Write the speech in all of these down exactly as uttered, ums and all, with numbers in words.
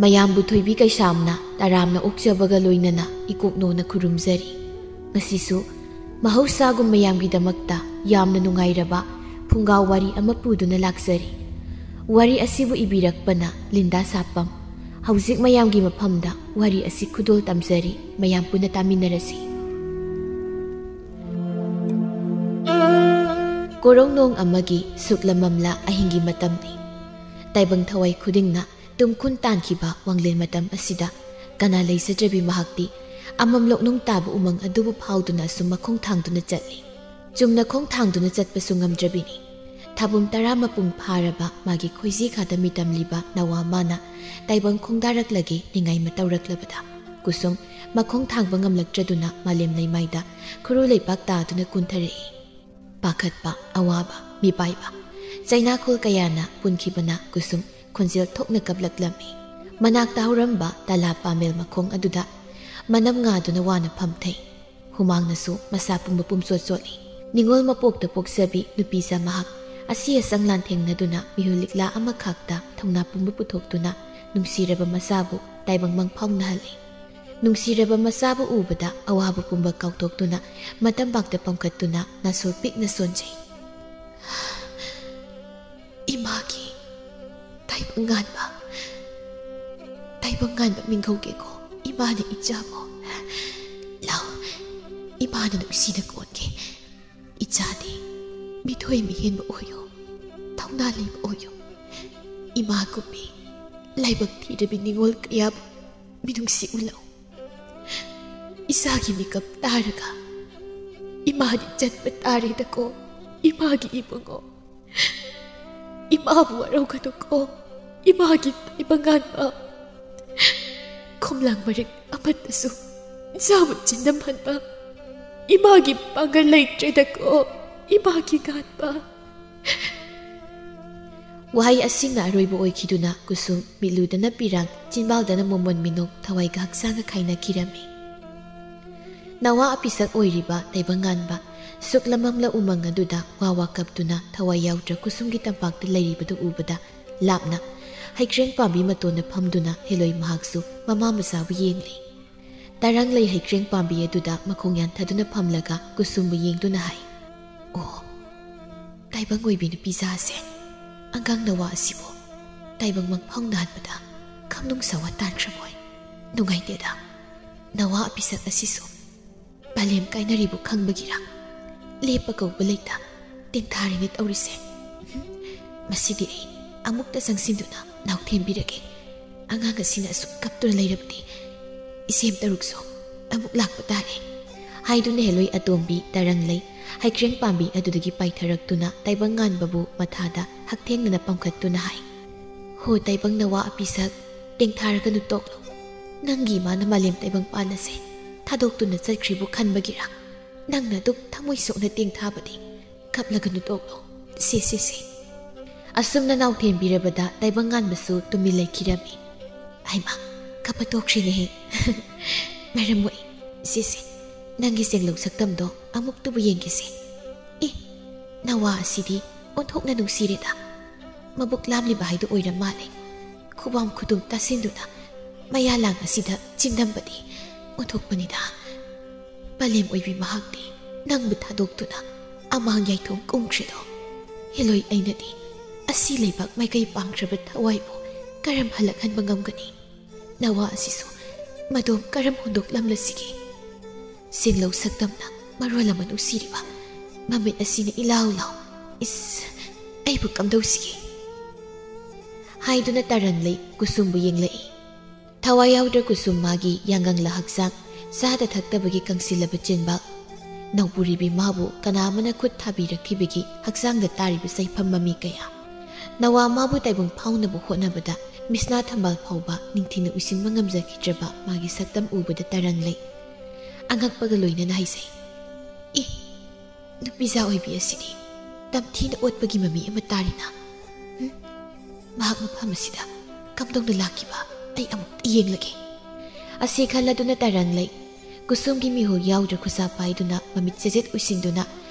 ꯃꯌꯥꯝꯕꯨ ꯊꯣꯏꯕꯤ ꯀꯩꯁꯥꯝꯅ ꯇꯔꯥꯝꯅ ꯑꯣꯛꯆꯕꯒ ꯂꯣꯏꯅꯅ ꯏꯀꯣꯛꯅꯣꯅ ꯈꯨꯔꯨꯝꯖꯔꯤ꯫ ꯉꯁꯤꯁꯨ ꯃꯍꯧꯁꯥꯒꯨꯝ ꯃꯌꯥꯝꯒꯤꯗꯃꯛꯇ ꯌꯥꯝꯅ ꯅꯨꯡꯉꯥꯏꯔꯕ ꯐꯨꯡꯒꯥ ꯋꯥꯔꯤ ꯑꯃ ꯄꯨꯗꯨꯅ ꯂꯥꯛꯆꯔꯤ꯫ ꯋꯥꯔꯤ ꯑꯁꯤꯕꯨ ꯏꯕꯤꯔꯛꯄꯅ ꯂꯤꯟꯗꯥ ꯁꯥꯄꯝ꯫ ꯍꯧꯖꯤꯛ ꯃꯌꯥꯝꯒꯤ ꯃꯐꯝꯗ ꯋꯥꯔꯤ ꯑꯁꯤ ꯈꯨꯗꯣꯜ ꯇꯝꯖꯔꯤ, ꯃꯌꯥꯝ ꯄꯨꯟꯅ ꯇꯥꯃꯤꯟꯅꯔꯁꯤ꯫ ꯀꯣꯔꯧꯅꯣꯡ ꯑꯃꯒꯤ ꯁꯨꯛꯂ ꯃꯝꯂ ꯑꯍꯤꯡꯒꯤ ꯃꯇꯝꯅꯤ꯫ ꯇꯥꯏꯕꯪ ꯊꯋꯥꯏ ꯈꯨꯗꯤꯡꯅ ꯇꯨꯝꯈꯨꯟ ꯇꯥꯟꯈꯤꯕ ꯋꯥꯡꯂꯦꯟ ꯃꯇꯝ ꯑꯁꯤꯗ ꯀꯅꯥ ꯂꯩꯖꯗ꯭ꯔꯕꯤ ꯃꯍꯥꯛꯇꯤ ꯑꯃꯝꯂꯣꯛ ꯅꯨꯡ ꯇꯥꯕ ꯎꯃꯪ ꯑꯗꯨꯕꯨ ꯐꯥꯎꯗꯨꯅ ꯑꯁꯨꯝ ꯃꯈꯣꯡ ꯊꯥꯡꯗꯨꯅ ꯆꯠꯂꯤ꯫ ꯆꯨꯝꯅ ꯈꯣꯡ ꯊꯥꯡꯗꯨꯅ ꯆꯠꯄꯁꯨ ꯉꯝꯗ꯭ꯔꯕꯤꯅꯤ꯫ ꯊꯥꯕꯨꯝ ꯇꯔꯥ ꯃꯄꯨꯡ ꯐꯥꯔꯕ ꯃꯥꯒꯤ ꯈꯣꯏꯖꯤ ꯈꯥꯗ ꯃꯤꯇꯝꯂꯤꯕ ꯅꯋꯥ ꯃꯥꯅ ꯇꯥꯏꯕꯪ ꯈꯣꯡꯗꯥꯔꯛꯂꯒꯦ ꯅꯤꯡꯉꯥꯏ ꯃꯇꯧꯔꯛꯂꯕꯗ ꯀꯨꯁꯨꯝ ꯃꯈꯣꯡ ꯊꯥꯡꯕ ꯉꯝꯂꯛꯇ꯭ꯔꯗꯨꯅ ꯃꯥꯂꯦꯝ ꯂꯩꯃꯥꯏꯗ ꯈꯨꯔꯨ ꯂꯩꯄꯥꯛ ꯇꯥꯗꯨꯅ ꯀꯨꯟꯊꯔꯛꯏ꯫ ꯄꯥꯈꯠꯄ, ꯑꯋꯥꯕ, ꯃꯤꯄꯥꯏꯕ, ꯆꯩꯅꯥꯈꯣꯜ ꯀꯌꯥꯅ ꯄꯨꯟꯈꯤꯕꯅ ꯀꯨꯁꯨꯝ ꯈꯣꯟꯖꯦꯜ ꯊꯣꯛꯅ ꯀꯞꯂꯛꯂꯝꯃꯤ꯫ ꯃꯅꯥꯛꯇ ꯍꯧꯔꯝꯕ ꯇꯂꯥ ꯄꯥꯃꯦꯜ ꯃꯈꯣꯡ ꯑꯗꯨꯗ ꯃꯅꯝ ꯉꯥꯗꯨꯅ ꯋꯥꯅ ꯐꯝꯊꯩ꯫ ꯍꯨꯃꯥꯡꯅꯁꯨ ꯃꯁꯥ ꯄꯨꯝꯕ ꯄꯨꯝꯆꯣꯠ ꯆꯣꯠꯂꯤ꯫ ꯅꯤꯉꯣꯜ ꯃꯄꯣꯛꯇ ꯄꯣꯛꯆꯕꯤ ꯅꯨꯄꯤꯖꯥ ꯃꯍꯥꯛ ꯑꯁꯤ ꯑꯁꯪ ꯂꯥꯟꯊꯦꯡꯅꯗꯨꯅ ꯃꯤꯍꯨꯜ ꯂꯤꯛꯂꯥ ꯑꯃꯈꯛꯇ ꯊꯧꯅꯥ ꯄꯨꯝꯕ ꯄꯨꯊꯣꯛꯇꯨꯅ ꯅꯨꯡꯁꯤꯔꯕ ꯃꯆꯥꯕꯨ ꯇꯥꯏꯕꯪ ꯃꯪ ꯐꯥꯎꯅꯍꯜꯂꯤ꯫ ꯅꯨꯡꯁꯤꯔꯕ ꯃꯆꯥꯕꯨ ꯎꯕꯗ ꯑꯋꯥꯕ ꯄꯨꯝꯕ ꯀꯥꯎꯊꯣꯛꯇꯨꯅ ꯃꯇꯝꯕꯥꯛꯇ ꯄꯝꯈꯠꯇꯨꯅ ꯅꯥꯁꯣ ꯄꯤꯛꯅ ꯁꯣꯟꯖꯩ꯫ ꯏꯃꯥꯒꯤ ꯇꯥꯏꯕꯪ ꯉꯥꯟꯕ, ꯇꯥꯏꯕꯪ ꯉꯥꯟꯕ ꯃꯤꯡꯒꯧꯒꯦꯀꯣ, ꯏꯃꯥꯅ ꯏꯆꯥꯕꯨ꯫ ꯂꯥꯎ, ꯏꯃꯥꯅ ꯅꯨꯡꯁꯤꯅ ꯀꯣꯟꯒꯦ꯫ ꯏꯆꯥꯗꯤ ꯃꯤꯊꯣꯏ ꯃꯤꯍꯦꯟꯕ ꯑꯣꯏꯌꯨ, ꯊꯧꯅꯥ ꯂꯩꯕ ꯑꯣꯏꯌꯨ꯫ ꯏꯃꯥꯒꯨꯝꯕꯤ ꯂꯥꯏꯕꯛ ꯊꯤꯔꯕꯤ ꯅꯤꯉꯣꯜ ꯀꯌꯥꯕꯨ ꯃꯤꯅꯨꯡꯁꯤ ꯎꯠꯂꯛꯎ꯫ ꯏꯆꯥꯒꯤ ꯃꯤꯀꯞ ꯇꯥꯔꯒ ꯏꯃꯥꯗꯤ ꯆꯠꯄ ꯇꯥꯔꯦꯗꯀꯣ, ꯏꯃꯥꯒꯤ ꯏꯕꯨꯡꯉꯣ꯫ ꯏꯃꯥꯕꯨ ꯋꯥꯔꯧꯒꯅꯨꯀꯣ, ꯏꯃꯥꯒꯤ ꯇꯥꯏꯕꯪꯉꯥꯟꯕ꯫ ꯈꯣꯝꯂꯥꯡ ꯃꯔꯤꯛ ꯑꯃꯠꯇꯁꯨ ꯏꯆꯥꯕꯨ ꯆꯤꯟꯗꯝꯍꯟꯕ ꯏꯃꯥꯒꯤ ꯄꯥꯡꯒꯜ ꯂꯩꯇ꯭ꯔꯦꯗꯀꯣ, ꯏꯃꯥꯒꯤ ꯉꯥꯟꯕ꯫ ꯋꯥꯍꯩ ꯑꯁꯤꯅ ꯑꯔꯣꯏꯕ ꯑꯣꯏꯈꯤꯗꯨꯅ ꯀꯨꯁꯨꯝ ꯃꯤꯠꯂꯨꯗꯅ ꯄꯤꯔꯥꯡ, ꯆꯤꯟꯕꯥꯜꯗꯅ ꯃꯣꯃꯣꯟ ꯃꯤꯅꯣꯛ, ꯊꯋꯥꯏꯒ ꯍꯛꯆꯥꯡꯒ ꯈꯥꯏꯅꯈꯤꯔꯝꯃꯤ꯫ ꯅꯋꯥ ꯑꯄꯤꯁꯛ ꯑꯣꯏꯔꯤꯕ ꯇꯥꯏꯕꯪꯉꯥꯟꯕ ꯁꯨꯛꯂ ꯃꯝꯂ ꯎꯃꯪ ꯑꯗꯨꯗ ꯋꯥ ꯋꯥ ꯀꯞꯇꯨꯅ ꯊꯋꯥꯏ ꯌꯥꯎꯗ꯭ꯔ ꯀꯨꯁꯨꯝꯒꯤ ꯇꯝꯄꯥꯛꯇ ꯂꯩꯔꯤꯕꯗꯨ ꯎꯕꯗ ꯂꯥꯞꯅ ꯍꯩꯀ꯭ꯔꯦꯡ ꯄꯥꯝꯕꯤ ꯃꯇꯣꯟꯗ ꯐꯝꯗꯨꯅ ꯍꯦꯂꯣꯏ ꯃꯍꯥꯛꯁꯨ ꯃꯃꯥ ꯃꯆꯥꯕꯨ ꯌꯦꯡꯂꯤ꯫ ꯇꯔꯪꯂꯩ ꯍꯩꯀ꯭ꯔꯦꯡ ꯄꯥꯝꯕꯤ ꯑꯗꯨꯗ ꯃꯈꯣꯡ ꯌꯥꯟꯊꯗꯨꯅ ꯐꯝꯂꯒ ꯀꯨꯁꯨꯝꯕꯨ ꯌꯦꯡꯗꯨꯅ ꯍꯥꯏ, "ꯑꯣ, ꯇꯥꯏꯕꯪ ꯑꯣꯏꯕꯤ ꯅꯨꯄꯤꯖꯥꯁꯦ, ꯑꯉꯥꯡ ꯅꯋꯥ ꯑꯁꯤꯕꯨ ꯇꯥꯏꯕꯪ ꯃꯪꯐꯥꯎ ꯅꯥꯍꯟꯕꯗ ꯈꯝꯅꯨꯡ ꯁꯋꯥ ꯇꯥꯟꯈ꯭ꯔꯕꯣꯏ? ꯅꯨꯡꯉꯥꯏꯇꯦꯗ꯫ ꯅꯋꯥ ꯑꯄꯤꯁꯛ ꯑꯁꯤꯁꯨ ꯄꯂꯦꯝ ꯀꯥꯏꯅꯔꯤꯕꯨ ꯈꯪꯕꯒꯤꯔꯥ? ꯂꯦꯞꯄ ꯀꯧꯕ ꯂꯩꯇ ꯇꯦꯡꯊꯥꯔꯤꯅꯦ ꯇꯧꯔꯤꯁꯦ꯫ ꯃꯁꯤꯗꯤ ꯑꯩ ꯑꯃꯨꯛꯇ ꯆꯪꯁꯤꯟꯗꯨꯅ ꯅꯥꯎꯊꯦꯝꯕꯤꯔꯒꯦ꯫ ꯑꯉꯥꯡ ꯑꯁꯤꯅ ꯑꯁꯨꯛ ꯀꯞꯇꯨꯅ ꯂꯩꯔꯕꯗꯤ ꯏꯆꯦꯝ ꯇꯔꯨꯛꯁꯨ ꯑꯃꯨꯛ ꯂꯥꯛꯄ ꯇꯥꯔꯦ," ꯍꯥꯏꯗꯨꯅ ꯍꯦꯂꯣꯏ ꯑꯇꯣꯝꯕꯤ ꯇꯔꯪꯂꯩ ꯍꯩꯀ꯭ꯔꯦꯡ ꯄꯥꯝꯕꯤ ꯑꯗꯨꯗꯒꯤ ꯄꯥꯏꯊꯔꯛꯇꯨꯅ ꯇꯥꯏꯕꯪ ꯉꯥꯟꯕꯕꯨ ꯃꯊꯥꯗ ꯍꯛꯊꯦꯡꯅꯅ ꯄꯝꯈꯠꯇꯨꯅ ꯍꯥꯏ, "ꯍꯣ ꯇꯥꯏꯕꯪ ꯅꯋꯥ ꯑꯄꯤꯁꯛ, ꯇꯦꯡꯊꯥꯔꯒꯅꯨ ꯇꯣꯛꯂꯣ꯫ ꯅꯪꯒꯤ ꯏꯃꯥꯅ ꯃꯥꯂꯦꯝ ꯇꯥꯏꯕꯪ ꯄꯥꯜ ꯑꯁꯦ ꯊꯥꯗꯣꯛꯇꯨꯅ ꯆꯠꯈ꯭ꯔꯤꯕꯨ ꯈꯟꯕꯒꯤꯔꯥ? ꯅꯪꯅ ꯑꯗꯨꯛ ꯊꯃꯣꯏ ꯁꯣꯛꯅ ꯇꯦꯡꯊꯥꯕꯗꯤ ꯀꯞꯂꯒꯅꯨ ꯇꯣꯛꯂꯣ꯫ ꯁꯦ, ꯁꯦ, ꯁꯦ꯫" ꯑꯁꯨꯝꯅ ꯅꯥꯎꯊꯦꯝꯕꯤꯔꯕꯗ ꯇꯥꯏꯕꯪ ꯉꯥꯟꯕꯁꯨ ꯇꯨꯃꯤꯟ ꯂꯩꯈꯤꯔꯝꯃꯤ꯫ "ꯍꯩꯃꯥ, ꯀꯞꯄ ꯇꯣꯛꯈ꯭ꯔꯤꯅꯦꯍꯦ꯫ ꯃꯔꯝ ꯃꯣꯛꯏ꯫ ꯁꯦ, ꯁꯦ, ꯅꯪꯒꯤ ꯁꯦꯡꯂꯧ ꯁꯛꯇꯝꯗꯣ ꯑꯃꯨꯛꯇꯕꯨ ꯌꯦꯡꯒꯦꯁꯦ꯫ ꯑꯦ, ꯅꯋꯥ ꯑꯁꯤꯗꯤ ꯑꯣꯟꯊꯣꯛꯅ ꯅꯨꯡꯁꯤꯔꯦꯗ꯫ ꯃꯕꯨꯛ ꯂꯥꯝꯂꯤꯕ ꯍꯥꯏꯗꯨ ꯑꯣꯏꯔ ꯃꯥꯜꯂꯦ꯫ ꯈꯨꯕꯥꯝ ꯈꯨꯗꯨꯝ ꯇꯥꯁꯤꯟꯗꯨꯅ ꯃꯌꯥ ꯂꯥꯡ ꯑꯁꯤꯗ ꯆꯤꯟꯗꯝꯕꯗꯤ ꯑꯣꯟꯊꯣꯛꯄꯅꯤꯗ꯫ ꯄꯂꯦꯝ ꯑꯣꯏꯕꯤ ꯃꯍꯥꯛꯇꯤ ꯅꯪꯕꯨ ꯊꯥꯗꯣꯛꯇꯨꯅ ꯑꯃꯥꯡ ꯌꯥꯏꯊꯣꯡ ꯀꯨꯝꯈ꯭ꯔꯦꯗꯣ꯫ ꯍꯦꯂꯣꯏ ꯑꯩꯅꯗꯤ ꯑꯁꯤ ꯂꯩꯕꯥꯛ ꯃꯥꯏꯀꯩ ꯄꯥꯡꯈ꯭ꯔꯕ ꯊꯋꯥꯏꯕꯨ ꯀꯔꯝ ꯍꯜꯂꯛꯍꯟꯕ ꯉꯝꯒꯅꯤ? ꯅꯋꯥ ꯑꯁꯤꯁꯨ ꯃꯗꯣꯝ ꯀꯔꯝ ꯍꯨꯟꯗꯣꯛꯂꯝꯂꯁꯤꯒꯦ? ꯁꯦꯡꯂꯧ ꯁꯛꯇꯝꯅ ꯃꯔꯣꯜ ꯑꯃ ꯅꯨꯡꯁꯤꯔꯤꯕ, ꯃꯃꯤꯠ ꯑꯁꯤꯅ ꯏꯂꯥꯎ ꯂꯥꯎ꯫ ꯏꯁ, ꯑꯩꯕꯨ ꯀꯝꯗꯧꯁꯤꯒꯦ?" ꯍꯥꯏꯗꯨꯅ ꯇꯔꯪꯂꯩ ꯀꯨꯁꯨꯝꯕꯨ ꯌꯦꯡꯂꯛꯏ꯫ ꯊꯋꯥꯏ ꯌꯥꯎꯗ꯭ꯔ ꯀꯨꯁꯨꯝ ꯃꯥꯒꯤ ꯌꯥꯡꯒꯪꯂ ꯍꯛꯆꯥꯡ, ꯆꯥꯗ ꯊꯛꯇꯕꯒꯤ ꯀꯪꯁꯤꯜꯂꯕ ꯆꯤꯟꯕꯥꯜ, ꯅꯧꯄꯨꯔꯤꯕꯤ ꯃꯥꯕꯨ ꯀꯅꯥ ꯑꯃꯅ ꯈꯨꯠ ꯊꯥꯕꯤꯔꯛꯈꯤꯕꯒꯤ ꯍꯛꯆꯥꯡꯗ ꯇꯥꯔꯤꯕ ꯆꯩꯐꯝ ꯃꯃꯤ ꯀꯌꯥ, ꯅꯋꯥ ꯃꯥꯕꯨ ꯇꯥꯏꯕꯪ ꯐꯥꯎꯅꯕ ꯍꯣꯠꯅꯕꯗ ꯃꯤꯁꯅꯥ ꯊꯝꯕꯥꯜ ꯐꯥꯎꯕ ꯅꯤꯡꯊꯤꯅ ꯎꯏꯁꯤꯟꯕ ꯉꯝꯖꯈꯤꯗ꯭ꯔꯕ ꯃꯥꯒꯤ ꯁꯛꯇꯝ ꯎꯕꯗ ꯇꯔꯪꯂꯩ ꯑꯉꯛꯄꯒ ꯂꯣꯏꯅꯅ ꯍꯥꯏꯖꯩ, "ꯏ, ꯅꯨꯄꯤꯖꯥ ꯑꯣꯏꯕꯤ ꯑꯁꯤꯗꯤ ꯇꯝꯊꯤꯅ ꯑꯣꯠꯄꯒꯤ ꯃꯃꯤ ꯑꯃ ꯇꯥꯔꯤꯅ꯫ ꯍꯨꯝ, ꯃꯍꯥꯛ ꯃꯐꯝ ꯑꯁꯤꯗ ꯀꯝꯗꯧꯅ ꯂꯥꯛꯈꯤꯕ? ꯑꯩ ꯑꯃꯨꯛꯇ ꯌꯦꯡꯂꯒꯦ꯫" ꯑꯁꯤ ꯈꯜꯂꯗꯨꯅ ꯇꯔꯪꯂꯩ ꯀꯨꯁꯨꯝꯒꯤ ꯃꯤꯍꯨꯜ ꯌꯥꯎꯗ꯭ꯔ ꯈꯨꯠꯁꯥ ꯄꯥꯏꯗꯨꯅ ꯃꯃꯤꯠ ꯆꯦꯖꯦꯠ ꯎꯏꯁꯤꯟꯗꯨꯅ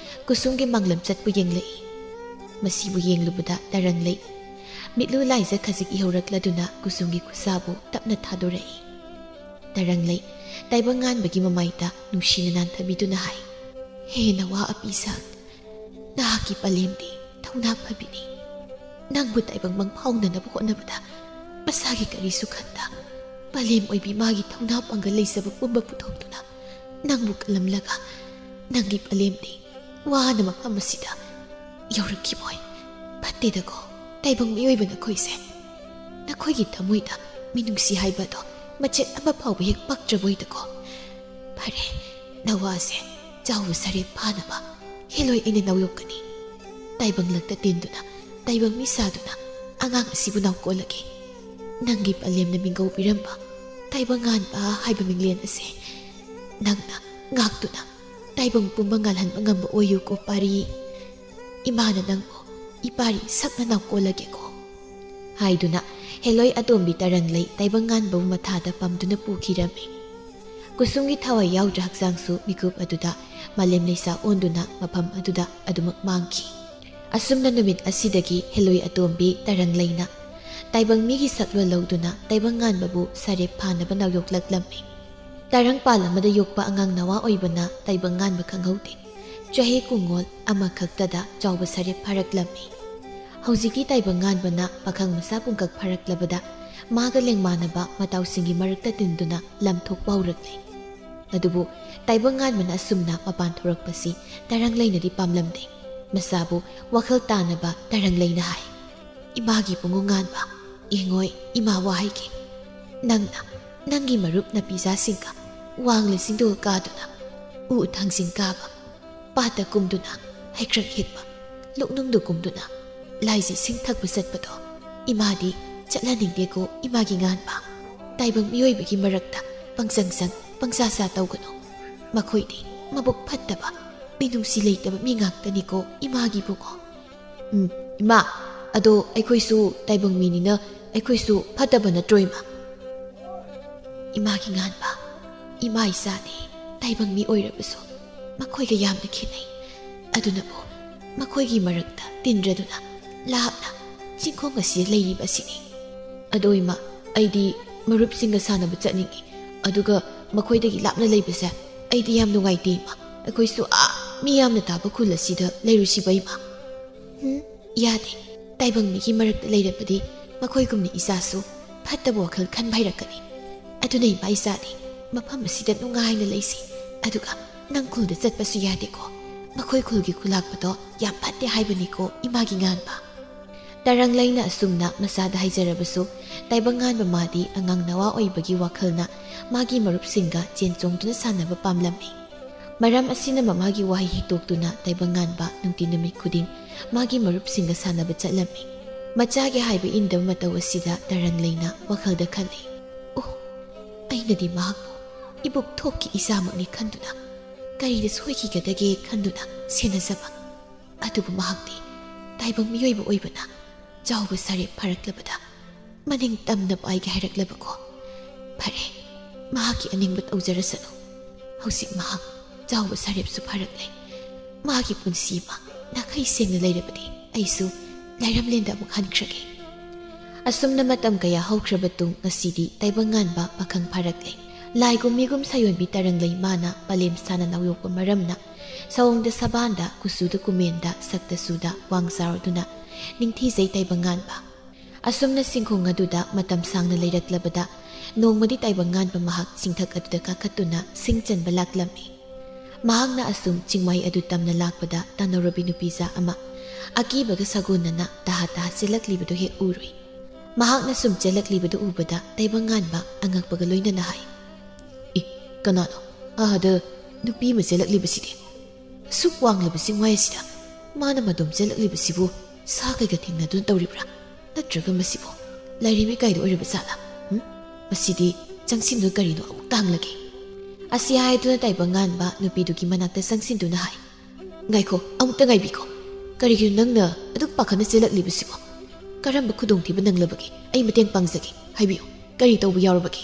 ꯀꯨꯁꯨꯝꯒꯤ ꯃꯥꯡꯂꯝ ꯆꯠꯄꯨ ꯌꯦꯡꯂꯛꯏ꯫ ꯃꯁꯤꯕꯨ ꯌꯦꯡꯂꯨꯕꯗ ꯇꯔꯪꯂꯩ ꯃꯤꯠꯂꯨ ꯂꯥꯏꯖ ꯈꯖꯤꯛ ꯏꯍꯧꯔꯛꯂꯗꯨꯅ ꯀꯨꯁꯨꯝꯒꯤ ꯈꯨꯠꯁꯥꯕꯨ ꯇꯞꯅ ꯊꯥꯗꯣꯔꯛꯏ꯫ ꯇꯔꯪꯂꯩ ꯇꯥꯏꯕꯪ ꯉꯥꯟꯕꯒꯤ ꯃꯃꯥꯏꯗ ꯅꯨꯡꯁꯤꯅ ꯅꯥꯟꯊꯕꯤꯗꯨꯅ ꯍꯥꯏ, "ꯍꯦ ꯅꯋꯥ ꯑꯄꯤꯁꯛ, ꯅꯍꯥꯛꯀꯤ ꯄꯂꯦꯝꯗꯤ ꯊꯧꯅꯥ ꯐꯕꯤꯅꯤ꯫ ꯅꯪꯕꯨ ꯇꯥꯏꯕꯪ ꯃꯪ ꯐꯥꯎꯅꯅꯕ ꯍꯣꯠꯅꯕꯗ ꯃꯁꯥꯒꯤ ꯀꯔꯤꯁꯨ ꯈꯟꯗ, ꯄꯂꯦꯝ ꯑꯣꯏꯕꯤ ꯃꯥꯒꯤ ꯊꯧꯅꯥ ꯄꯥꯡꯒꯜ ꯂꯩꯖꯕ ꯄꯨꯝꯕ ꯄꯨꯊꯣꯛꯇꯨꯅ ꯅꯪꯕꯨ ꯀꯜꯂꯝꯂꯒ ꯅꯪꯒꯤ ꯄꯂꯦꯝꯗꯤ ꯋꯥꯅ ꯃꯐꯝ ꯑꯁꯤꯗ ꯌꯧꯔꯛꯈꯤꯕꯣꯏ꯫ ꯐꯠꯇꯦꯗꯀꯣ, ꯇꯥꯏꯕꯪ ꯃꯤꯑꯣꯏꯕ ꯅꯈꯣꯏꯁꯦ꯫ ꯅꯈꯣꯏꯒꯤ ꯊꯃꯣꯏꯗ ꯃꯤꯅꯨꯡꯁꯤ ꯍꯥꯏꯕ ꯑꯗꯣ ꯃꯆꯦꯠ ꯑꯃ ꯐꯥꯎꯕ ꯍꯦꯛ ꯄꯛꯇ꯭ꯔꯕꯣꯏꯗꯀꯣ? ꯐꯔꯦ, ꯅꯋꯥꯁꯦ ꯆꯥꯎꯕ ꯁꯔꯦꯞ ꯐꯥꯅꯕ ꯍꯦꯂꯣꯏ ꯑꯩꯅ ꯅꯥꯎꯌꯣꯛꯀꯅꯤ꯫ ꯇꯥꯏꯕꯪ ꯂꯛꯇ ꯇꯤꯟꯗꯨꯅ, ꯇꯥꯏꯕꯪ ꯃꯤ ꯁꯥꯗꯨꯅ ꯑꯉꯥꯡ ꯑꯁꯤꯕꯨ ꯅꯥꯎꯀꯣꯜꯂꯒꯦ꯫ ꯅꯪꯒꯤ ꯄꯂꯦꯝꯅ ꯃꯤꯡꯒꯧ ꯄꯤꯔꯝꯕ ꯇꯥꯏꯕꯪ ꯉꯥꯟꯕ ꯍꯥꯏꯕ ꯃꯤꯡꯂꯦꯟ ꯑꯁꯦ ꯅꯪꯅ ꯉꯥꯛꯇꯨꯅ ꯇꯥꯏꯕꯪ ꯄꯨꯝꯕ ꯉꯥꯜꯍꯟꯕ ꯉꯝꯕ ꯑꯣꯏꯌꯨꯀꯣ ꯄꯥꯔꯤ꯫ ꯏꯃꯥꯅ ꯅꯪꯕꯨ ꯏꯄꯥꯔꯤ ꯁꯛꯅ ꯅꯥꯎꯀꯣꯜꯂꯒꯦꯀꯣ" ꯍꯥꯏꯗꯨꯅ ꯍꯦꯂꯣꯏ ꯑꯇꯣꯝꯕꯤ ꯇꯔꯪꯂꯩ ꯇꯥꯏꯕꯪ ꯉꯥꯟꯕꯕꯨ ꯃꯊꯥꯗ ꯄꯝꯗꯨꯅ ꯄꯨꯈꯤꯔꯝꯃꯤ꯫ ꯀꯨꯁꯨꯝꯒꯤ ꯊꯋꯥꯏ ꯌꯥꯎꯗ꯭ꯔ ꯍꯛꯆꯥꯡꯁꯨ ꯃꯤꯀꯨꯞ ꯑꯗꯨꯗ ꯃꯥꯂꯦꯝ ꯂꯩꯁꯥ ꯑꯣꯟꯗꯨꯅ ꯃꯐꯝ ꯑꯗꯨꯗ ꯑꯗꯨꯃꯛ ꯃꯥꯡꯈꯤ꯫ ꯑꯁꯨꯝꯅ ꯅꯨꯃꯤꯠ ꯑꯁꯤꯗꯒꯤ ꯍꯦꯂꯣꯏ ꯑꯇꯣꯝꯕꯤ ꯇꯔꯪꯂꯩꯅ ꯇꯥꯏꯕꯪ ꯃꯤꯒꯤ ꯁꯛꯂꯣꯟ ꯂꯧꯗꯨꯅ ꯇꯥꯏꯕꯪ ꯉꯥꯟꯕꯕꯨ ꯁꯔꯦꯞ ꯐꯥꯅꯕ ꯅꯥꯎꯌꯣꯛꯂꯛꯂꯝꯃꯤ꯫ ꯇꯔꯪꯄꯥꯜ ꯑꯃꯗ ꯌꯣꯛꯄ ꯑꯉꯥꯡ ꯅꯋꯥ ꯑꯣꯏꯕꯅ ꯇꯥꯏꯕꯪ ꯉꯥꯟꯕ ꯈꯪꯍꯧꯗꯦ꯫ ꯆꯍꯤ ꯀꯨꯡꯉꯣꯜ ꯑꯃꯈꯛꯇꯗ ꯆꯥꯎꯕ ꯁꯔꯦꯞ ꯐꯥꯔꯛꯂꯝꯃꯤ꯫ ꯍꯧꯖꯤꯛꯇꯤ ꯇꯥꯏꯕꯪ ꯉꯥꯟꯕꯅ ꯄꯥꯈꯪ ꯃꯆꯥ ꯄꯨꯡꯀꯛ ꯐꯥꯔꯛꯂꯕꯗ ꯃꯥꯒ ꯂꯦꯡꯃꯥꯟꯅꯕ ꯃꯇꯥꯎꯁꯤꯡꯒꯤ ꯃꯔꯛꯇ ꯇꯤꯟꯗꯨꯅ ꯂꯝ ꯊꯣꯛꯄ ꯍꯧꯔꯛꯂꯦ꯫ ꯑꯗꯨꯕꯨ ꯇꯥꯏꯕꯪ ꯉꯥꯟꯕꯅ ꯑꯁꯨꯝꯅ ꯃꯄꯥꯟ ꯊꯣꯔꯛꯄꯁꯤ ꯇꯔꯪꯂꯩꯅꯗꯤ ꯄꯥꯝꯂꯝꯗꯦ꯫ ꯃꯁꯥꯕꯨ ꯋꯥꯈꯜ ꯇꯥꯅꯕ ꯇꯔꯪꯂꯩꯅ ꯍꯥꯏ, "ꯏꯃꯥꯒꯤ ꯏꯕꯨꯡꯉꯣ ꯉꯥꯟꯕ, ꯌꯦꯡꯉꯣꯏ, ꯏꯃꯥ ꯋꯥ ꯍꯥꯏꯒꯦ꯫ ꯅꯪꯅ ꯅꯪꯒꯤ ꯃꯔꯨꯞ ꯅꯥꯄꯤꯖꯥꯁꯤꯡꯒ ꯋꯥꯡꯂꯦ ꯆꯤꯡꯗꯣꯜ ꯀꯥꯗꯨꯅ, ꯎ ꯊꯥꯡꯖꯤꯡ ꯀꯥꯕ, ꯄꯥꯠꯇ ꯀꯨꯝꯗꯨꯅ ꯍꯩꯀ꯭ꯔꯛ ꯍꯦꯛꯄ, ꯂꯨꯛꯅꯨꯡꯗ ꯀꯨꯝꯗꯨꯅ ꯂꯥꯏꯖꯤ ꯏꯁꯤꯡ ꯊꯛꯄ ꯆꯠꯄꯗꯣ ꯏꯃꯥꯗꯤ ꯆꯠꯍꯟꯅꯤꯡꯗꯦꯀꯣ ꯏꯃꯥꯒꯤ ꯉꯥꯟꯕ꯫ ꯇꯥꯏꯕꯪ ꯃꯤꯑꯣꯏꯕꯒꯤ ꯃꯔꯛꯇ ꯄꯪꯆꯪ ꯆꯪ ꯄꯪꯆꯥ ꯆꯥ ꯇꯧꯒꯅꯨ꯫ ꯃꯈꯣꯏꯗꯤ ꯃꯕꯨꯛ ꯐꯠꯇꯕ, ꯃꯤꯅꯨꯡꯁꯤ ꯂꯩꯇꯕ ꯃꯤ ꯉꯥꯛꯇꯅꯤꯀꯣ ꯏꯃꯥꯒꯤ ꯏꯕꯨꯡꯉꯣ"꯫ "ꯎꯝ, ꯏꯃꯥ, ꯑꯗꯣ ꯑꯩꯈꯣꯏꯁꯨ ꯇꯥꯏꯕꯪ ꯃꯤꯅꯤꯅ ꯑꯩꯈꯣꯏꯁꯨ ꯐꯠꯇꯕ ꯅꯠꯇ꯭ꯔꯣ, ꯏꯃꯥ?" "ꯏꯃꯥꯒꯤ ꯉꯥꯟꯕ, ꯏꯃꯥ ꯏꯆꯥꯅꯤ, ꯇꯥꯏꯕꯪ ꯃꯤ ꯑꯣꯏꯔꯕꯁꯨ ꯃꯈꯣꯏꯒ ꯌꯥꯝꯅ ꯈꯦꯠꯅꯩ꯫ ꯑꯗꯨꯅꯕꯨ ꯃꯈꯣꯏꯒꯤ ꯃꯔꯛꯇ ꯇꯤꯟꯗ꯭ꯔꯗꯨꯅ ꯂꯥꯞꯅ ꯆꯤꯡꯈꯣꯡ ꯑꯁꯤꯗ ꯂꯩꯔꯤꯕ ꯑꯁꯤꯅꯤ꯫ ꯑꯗꯣ ꯏꯃꯥ, ꯑꯩꯗꯤ ꯃꯔꯨꯞꯁꯤꯡꯒ ꯁꯥꯟꯅꯕ ꯆꯠꯅꯤꯡꯏ꯫ ꯑꯗꯨꯒ ꯃꯈꯣꯏꯗꯒꯤ ꯂꯥꯞꯅ ꯂꯩꯕꯁꯦ ꯑꯩꯗꯤ ꯌꯥꯝ ꯅꯨꯡꯉꯥꯏꯇꯦ ꯏꯃꯥ꯫ ꯑꯩꯈꯣꯏꯁꯨ ꯑꯥ ꯃꯤ ꯌꯥꯝꯅ ꯇꯥꯕ ꯈꯨꯜ ꯑꯁꯤꯗ ꯂꯩꯔꯨꯁꯤꯕ ꯏꯃꯥ꯫ ꯎꯝ, ꯌꯥꯗꯦ꯫ ꯇꯥꯏꯕꯪ ꯃꯤꯒꯤ ꯃꯔꯛꯇ ꯂꯩꯔꯕꯗꯤ ꯃꯈꯣꯏꯒꯨꯝꯅ ꯏꯆꯥꯁꯨ ꯐꯠꯇꯕ ꯋꯥꯈꯜ ꯈꯟꯕ ꯍꯩꯔꯛꯀꯅꯤ꯫ ꯑꯗꯨꯅ ꯏꯃꯥ ꯏꯆꯥꯗꯤ ꯃꯐꯝ ꯑꯁꯤꯗ ꯅꯨꯡꯉꯥꯏꯅ ꯂꯩꯁꯤ꯫ ꯑꯗꯨꯒ ꯅꯪ ꯈꯨꯜꯗ ꯆꯠꯄꯁꯨ ꯌꯥꯗꯦꯀꯣ꯫ ꯃꯈꯣꯏ ꯈꯨꯜꯒꯤ ꯈꯨꯂꯥꯛꯄꯗꯣ ꯌꯥꯝ ꯐꯠꯇꯦ ꯍꯥꯏꯕꯅꯤꯀꯣ ꯏꯃꯥꯒꯤ ꯉꯥꯟꯕ꯫ ꯇꯔꯪꯂꯩꯅ ꯑꯁꯨꯝꯅ ꯃꯆꯥꯗ ꯍꯥꯏꯖꯔꯕꯁꯨ, ꯇꯥꯏꯕꯪ ꯉꯥꯟꯕ ꯃꯥꯗꯤ ꯑꯉꯥꯡ ꯅꯋꯥ ꯑꯣꯏꯕꯒꯤ ꯋꯥꯈꯜꯅ ꯃꯥꯒꯤ ꯃꯔꯨꯞꯁꯤꯡꯒ ꯆꯦꯟ ꯆꯣꯡꯗꯨꯅ ꯁꯥꯟꯅꯕ ꯄꯥꯝꯂꯝꯃꯤ꯫ ꯃꯔꯝ ꯑꯁꯤꯅ ꯃꯃꯥꯒꯤ ꯋꯥꯍꯩ ꯍꯤꯛꯇꯣꯛꯇꯨꯅ ꯇꯥꯏꯕꯪ ꯉꯥꯟꯕ ꯅꯨꯡꯇꯤ ꯅꯨꯃꯤꯠ ꯈꯨꯗꯤꯡ ꯃꯥꯒꯤ ꯃꯔꯨꯞꯁꯤꯡꯒ ꯁꯥꯟꯅꯕ ꯆꯠꯂꯝꯃꯤ꯫ ꯃꯆꯥꯒꯤ ꯍꯥꯏꯕ ꯏꯟꯗꯕ ꯃꯇꯧ ꯑꯁꯤꯗ ꯇꯔꯪꯂꯩꯅ ꯋꯥꯈꯜꯗ ꯈꯜꯂꯤ, "ꯑꯣ, ꯑꯩꯅꯗꯤ ꯃꯍꯥꯛꯄꯨ ꯏꯕꯨꯛ ꯊꯣꯛꯀꯤ ꯏꯆꯥꯃꯛꯅꯤ ꯈꯟꯗꯨꯅ ꯀꯔꯤꯗ ꯁꯣꯏꯈꯤꯒꯗꯒꯦ ꯈꯟꯗꯨꯅ ꯁꯦꯟꯅꯖꯕ꯫ ꯑꯗꯨꯕꯨ ꯃꯍꯥꯛꯇꯤ ꯇꯥꯏꯕꯪ ꯃꯤꯑꯣꯏꯕ ꯑꯣꯏꯕꯅ ꯆꯥꯎꯕ ꯁꯔꯦꯞ ꯐꯥꯔꯛꯂꯕꯗ ꯃꯅꯤꯡ ꯇꯝꯅ ꯄꯥꯏꯒꯦ ꯍꯥꯏꯔꯛꯂꯕꯀꯣ꯫ ꯐꯔꯦ, ꯃꯍꯥꯛꯀꯤ ꯑꯅꯤꯡꯕ ꯇꯧꯖꯔꯁꯅꯨ꯫ ꯍꯧꯖꯤꯛ ꯃꯍꯥꯛ ꯆꯥꯎꯕ ꯁꯔꯦꯞꯁꯨ ꯐꯥꯔꯛꯂꯦ꯫ ꯃꯥꯒꯤ ꯄꯨꯟꯁꯤ ꯑꯃ ꯅꯥꯈꯩ ꯁꯦꯡꯅ ꯂꯩꯔꯕꯗꯤ ꯑꯩꯁꯨ ꯂꯥꯏꯔꯝꯂꯦꯟꯗ ꯑꯃꯨꯛ ꯍꯟꯈ꯭ꯔꯒꯦ꯫" ꯑꯁꯨꯝꯅ ꯃꯇꯝ ꯀꯌꯥ ꯍꯧꯈ꯭ꯔꯕ ꯇꯨꯡ ꯉꯁꯤꯗꯤ ꯇꯥꯏꯕꯪ ꯉꯥꯟꯕ ꯄꯥꯈꯪ ꯐꯥꯔꯛꯂꯦ꯫ ꯂꯥꯏꯒꯨꯝ ꯃꯤꯒꯨꯝ ꯁꯥꯌꯣꯟꯕꯤ ꯇꯔꯪꯂꯩ ꯃꯥꯅ ꯄꯂꯦꯝ ꯁꯥꯅ ꯅꯥꯎꯌꯣꯛꯄ ꯃꯔꯝꯅ ꯁꯑꯣꯡꯗ ꯁꯕꯥꯟꯗ, ꯀꯨꯆꯨꯗ ꯀꯨꯃꯦꯟꯗ, ꯁꯛꯇ ꯁꯨꯗ ꯋꯥꯡ ꯆꯥꯎꯔꯗꯨꯅ ꯅꯤꯡꯊꯤꯖꯩ ꯇꯥꯏꯕꯪ ꯉꯥꯟꯕ꯫ ꯑꯁꯨꯝꯅ ꯆꯤꯡꯈꯣꯡ ꯑꯗꯨꯗ ꯃꯇꯝ ꯁꯥꯡꯅ ꯂꯩꯔꯛꯂꯕꯗ ꯅꯣꯡꯃꯗꯤ ꯇꯥꯏꯕꯪ ꯉꯥꯟꯕ ꯃꯍꯥꯛ ꯆꯤꯡꯊꯛ ꯑꯗꯨꯗ ꯀꯥꯈꯠꯇꯨꯅ ꯁꯤꯡ ꯆꯟꯕ ꯂꯥꯛꯂꯝꯃꯤ꯫ ꯃꯍꯥꯛꯅ ꯑꯁꯨꯝ ꯆꯤꯡꯃꯥꯏ ꯑꯗꯨ ꯇꯝꯅ ꯂꯥꯛꯄꯗ ꯇꯥꯟꯅꯧꯔꯕꯤ ꯅꯨꯄꯤꯖꯥ ꯑꯃ ꯑꯀꯤꯕꯒ ꯁꯥꯒꯣꯟꯅꯅ ꯇꯍꯥ ꯇꯍꯥ ꯆꯦꯜꯂꯛꯂꯤꯕꯗꯨ ꯍꯦꯛ ꯎꯔꯨꯏ꯫ ꯃꯍꯥꯛꯅ ꯁꯨꯝ ꯆꯦꯜꯂꯛꯂꯤꯕꯗꯨ ꯎꯕꯗ ꯇꯥꯏꯕꯪ ꯉꯥꯟꯕ ꯑꯉꯛꯄꯒ ꯂꯣꯏꯅꯅ ꯍꯥꯏ, "ꯑꯦ, ꯀꯅꯥꯅꯣ ꯑꯥꯗ ꯅꯨꯄꯤ ꯑꯃ ꯆꯦꯜꯂꯛꯂꯤꯕꯁꯤꯗꯤ? ꯑꯁꯨꯛ ꯋꯥꯡꯂꯕ ꯆꯤꯡꯃꯥꯏ ꯑꯁꯤꯗ ꯃꯥꯅ ꯃꯗꯣꯝ ꯆꯦꯜꯂꯛꯂꯤꯕꯁꯤꯕꯨ ꯁꯥ ꯀꯩꯒ ꯊꯦꯡꯅꯗꯨꯅ ꯇꯧꯔꯤꯕ꯭ꯔꯥ? ꯅꯠꯇ꯭ꯔꯒ ꯃꯁꯤꯕꯨ ꯂꯥꯏꯔꯦꯝꯕꯤ ꯀꯥꯏꯗ ꯑꯣꯏꯔꯕ ꯖꯥꯠꯂꯥ? ꯎꯝ? ꯃꯁꯤꯗꯤ ꯆꯪꯁꯤꯟꯗꯨꯅ ꯀꯔꯤꯅꯣ ꯑꯃꯨꯛꯇ ꯍꯪꯂꯒꯦ꯫" ꯑꯁꯤ ꯍꯥꯏꯗꯨꯅ ꯇꯥꯏꯕꯪ ꯉꯥꯟꯕ ꯅꯨꯄꯤꯗꯨꯒꯤ ꯃꯅꯥꯛꯇ ꯆꯪꯁꯤꯟꯗꯨꯅ ꯍꯥꯏ, "ꯉꯥꯏꯈꯣ, ꯑꯃꯨꯛꯇ ꯉꯥꯏꯕꯤꯈꯣ꯫ ꯀꯔꯤꯒꯤꯅꯣ ꯅꯪꯅ ꯑꯗꯨꯛ ꯄꯥꯈꯠꯅ ꯆꯦꯜꯂꯛꯂꯤꯕꯁꯤꯕꯣ? ꯀꯔꯝꯕ ꯈꯨꯗꯣꯡꯊꯤꯕ ꯅꯪꯂꯕꯒꯦ? ꯑꯩ ꯃꯇꯦꯡ ꯄꯥꯡꯖꯒꯦ꯫ ꯍꯥꯏꯕꯤꯌꯨ, ꯀꯔꯤ ꯇꯧꯕ ꯌꯥꯎꯔꯕꯒꯦ?"